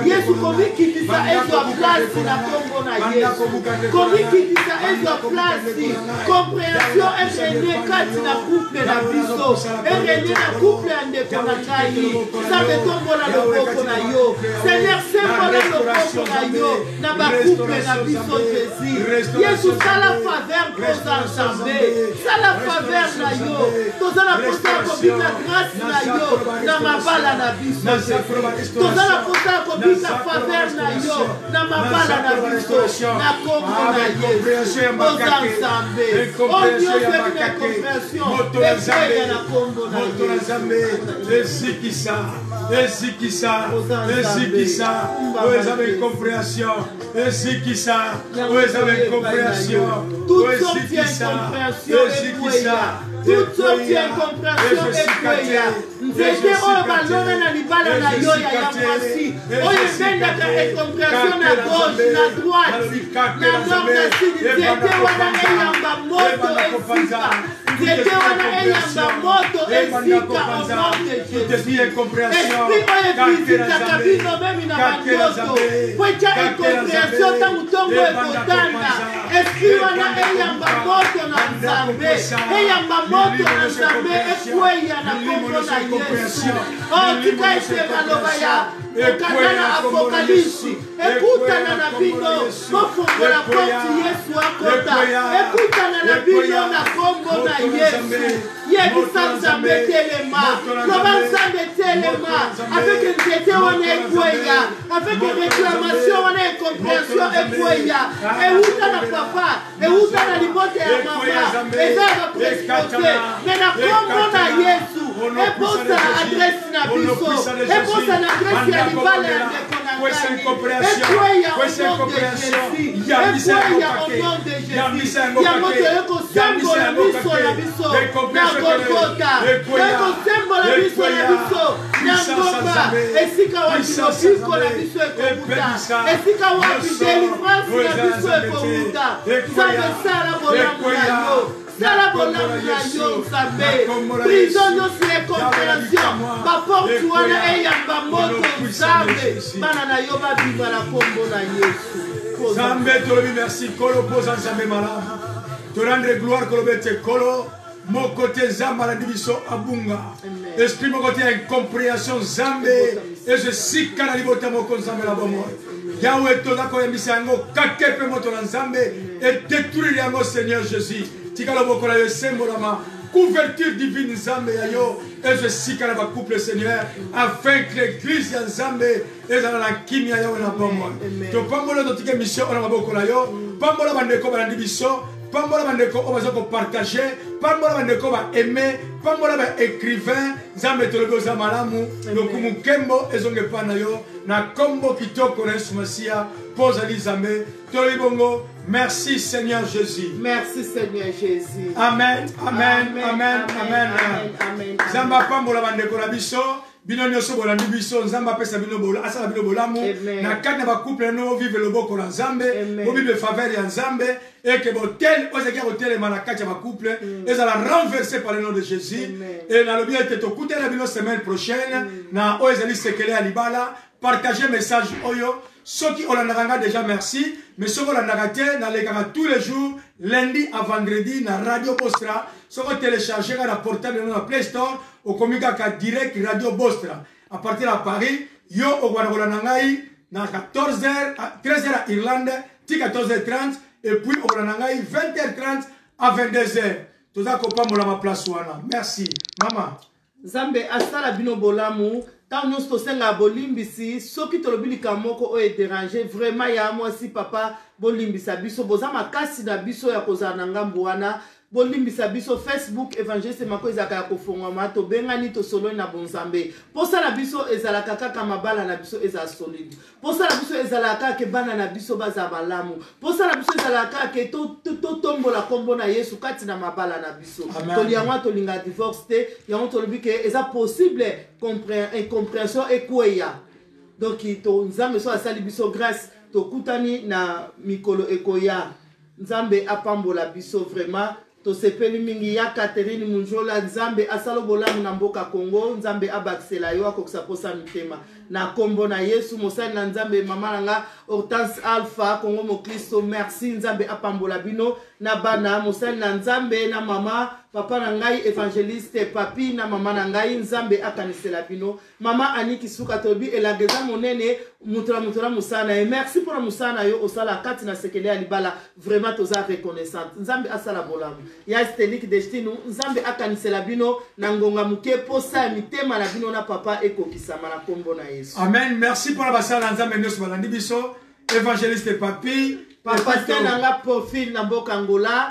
Yesu, komikitisa ezwa place na kombo na Yesu. Komikitisa ezwa place. Compréhension erégner kati na couple na biso, erégner na couple ya ndeko na ngai. Nzambe, tombola loboko na yo. Seigneur, sembola loboko na yo na bacouple na biso. Jésus, Yesu, sala faveur mpoza. Nzambe, sala faveur na yo. toza na posa ya kobika grâce na yo na mabala na biso. Toza na posa ya kobika faveur na yo na mabala na biso na kombo na Yesu. Oza Nzambe. Oyo nyonso ebi na incompréhension ekweya na kombo na Yesu. Ezikisa, ezikisa, ezikisa. Oyo eza ba incompréhension, ezikisa. Oyo eza ba incompréhension, oyo ezikisa, ezikisa. Toute sorte ya incompréhension ekweya. Nzete oyo balona na libala na yo ya ya mwasi, oyo ebendaka incompréhension na gauche, na droite, na nord, na sud, nzete wana eyamba moto esika. Nzete wana eyamba moto esika au nom de Jésus. Esprit oyo evisitaka bino meme na bandoto po etya incompréhension ntango ntongo ekotanda. Esprit wana eyamba moto na Nzambe, eyamba moto na Nzambe, ekweya na kombo na Yesu. Oh, tika ete maloba ya mokanda na Apokalipsi ekutana na bino, bofongola porte Yesu akota, ekutana na bino na kombo na Yesu. Yebisa Nzambe telema, loba Nzambe telema, afin que nzete wana ekweya, afin que réclamation wana incompréhension ekweya, ewuta na papa, ewuta na libota ya mama, eza ya baprespote, me na kombo na Yesu ebosana adresse na biso, ebosana adresse ya libala ya ndeko na ngai, ekweya au nom de Jésus, ekweya au nom de Jésus. Yango toye kosembola miso na biso na Golgota, toye kosembola miso na biso na ngomba, esika wapi lobiko na biso ekowuta, esika wapi delivrance na biso ekowuta. Nzambe, sala bolamu na yo, sala bolamu na yo Nzambe. Prison nyonso ya incompréhension, baporte wana eyamba moto. Nzambe, bana na yo babima na kombo na Yesu. Nzambe, tolobi merci Nkolo mpo oza Nzambe malamu. Torendre gloire koloba ete Nkolo moko te Nzambe alandi biso abunga. Esprit moko te ya incompréhension Nzambe ezo esika na libota moko Nzambe na bomoi. Yawe, toza koyembisa yango kake mpe moto na Nzambe edetruire yango. Seigneur Jésus, tika loboko na yo esembolama, couverture divine Nzambe ya yo ezo esika na bacouple Seigneur, afin que l'église ya Nzambe ezala na kimia. Yawe na bomoi, topambola, totika émission oyo na maboko na yo. Pambola bandeko balandi biso, pambola bandeko oyo baza kopartage, pambola bandeko baaime, pambola baécrivain. Nzambe, tolobi oza malamu. Lokumu nkembo ezonga epai na yo na kombo kitoko na Yesu Masiya, mpo ozali Nzambe. Tolobi bongo, merci Seigneur Jésus. Merci Seigneur Jésus. Amen, amen, amen, amen. Nzambe apambola bandeko na biso, bino nyonso bolandi biso. Nzambe apesa bino, asala bino bolamu na kati na bacouple na bino. Bovivre loboko na Nzambe, bovivre faveur ya Nzambe, eke botel oyo ezalaki ya kotelema na kati ya bacouple ezala renversé par le nom de Jésus. E nalobi ete tokutani na bino semaine prochaine na oyo ezali sekele ya libala. Partage message oyo. Soki olandaka nga déjà, merci, mais soki olandaka te, nalekaka tous les jours, lundi à vendredi, na Radio Bostra. Soki otélécharge nga na portable na Play Store, okomi kaka direct Radio Bostra. À partir ya Paris, yo okobanda kolanda ngai na 14h, 13h à Irlande ti 14h30, et puis okolanda ngai 20h30 à 22h. Toza kopambola maplace wana. Merci mama. Nzambe asala bino bolamu. Ntango nyonso tosengaka bolimbisi soki tolobi likambo moko oyo ederange vraiment ya mwasi, papa, bolimbisa biso. Boza makasi na biso ya kozala na ngambu wana, bolimbisa biso. Facebook Évangéliste Mako ezalaka ya kofongwama, tobengani, tosololi na bonzambe. Mposa na biso ezalaka kaka mabala na biso ezala solide. Mposa na biso ezalaka kaka ke bana na biso bazala malamu. Mposa na biso ezalaka kaka ke totombola nkombo na Yesu kati na mabala na biso. Toli yango, tolinga divorce te. Yango tolobi ke eza possible incompréhension ekweya. Donc to Nzambe so asali biso grâce, tokutani na mikolo ekoya. Nzambe apambola biso vraiment, tosepeli mingi. Ya Catherine Munjola, Nzambe asala bolamu na mboka Congo. Nzambe abakisela yo, akokisa posa mitema na nkombo na Yesu. Mosali na Nzambe, mama na nga Hortense Alpha Congo Moklisto, merci. Nzambe apambola bino na bana. Mosali na Nzambe na mama. Papa na ngai evangeliste Papi na mama na ngai, Nzambe akanisela bino. Mama Annie Kisuka, tolobi elanga eza monene, moto na moto na mosala na ye. Merci mpo na mosala na yo osala kati na sekele ya libala, vraiment toza reconnaissante. Nzambe asala bolamu. Ya Stelik Destinu, Nzambe akanisela bino na ngonga moke, posa ya mitema na bino na papa ekokisama na kombo na Yesu. Amen. Merci mpo na basala na Nzambe nyonso balandi biso. Évangéliste Papi, pasteur na nga profil na mboka Angola,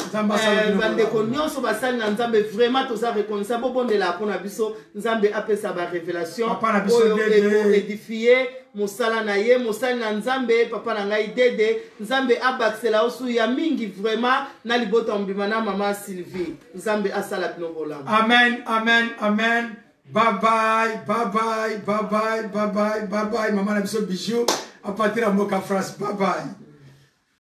bandeko nyonso basali na Nzambe, vraiment toza reconnaissant. Bobondela mpo na biso, Nzambe apesa ba révélation oyo ekoédifie mosala na ye, mosali na Nzambe papa na ngai Dede. Nzambe abakisela osu ya mingi vraiment na libota mobima na mama Sylvie. Nzambe asala bino bolamu. Amen, amen, amen. Bye bye, bye bye, bye bye, bye bye, bye bye. Mama na biso Bijou à partir ya mboka France. Bye bye.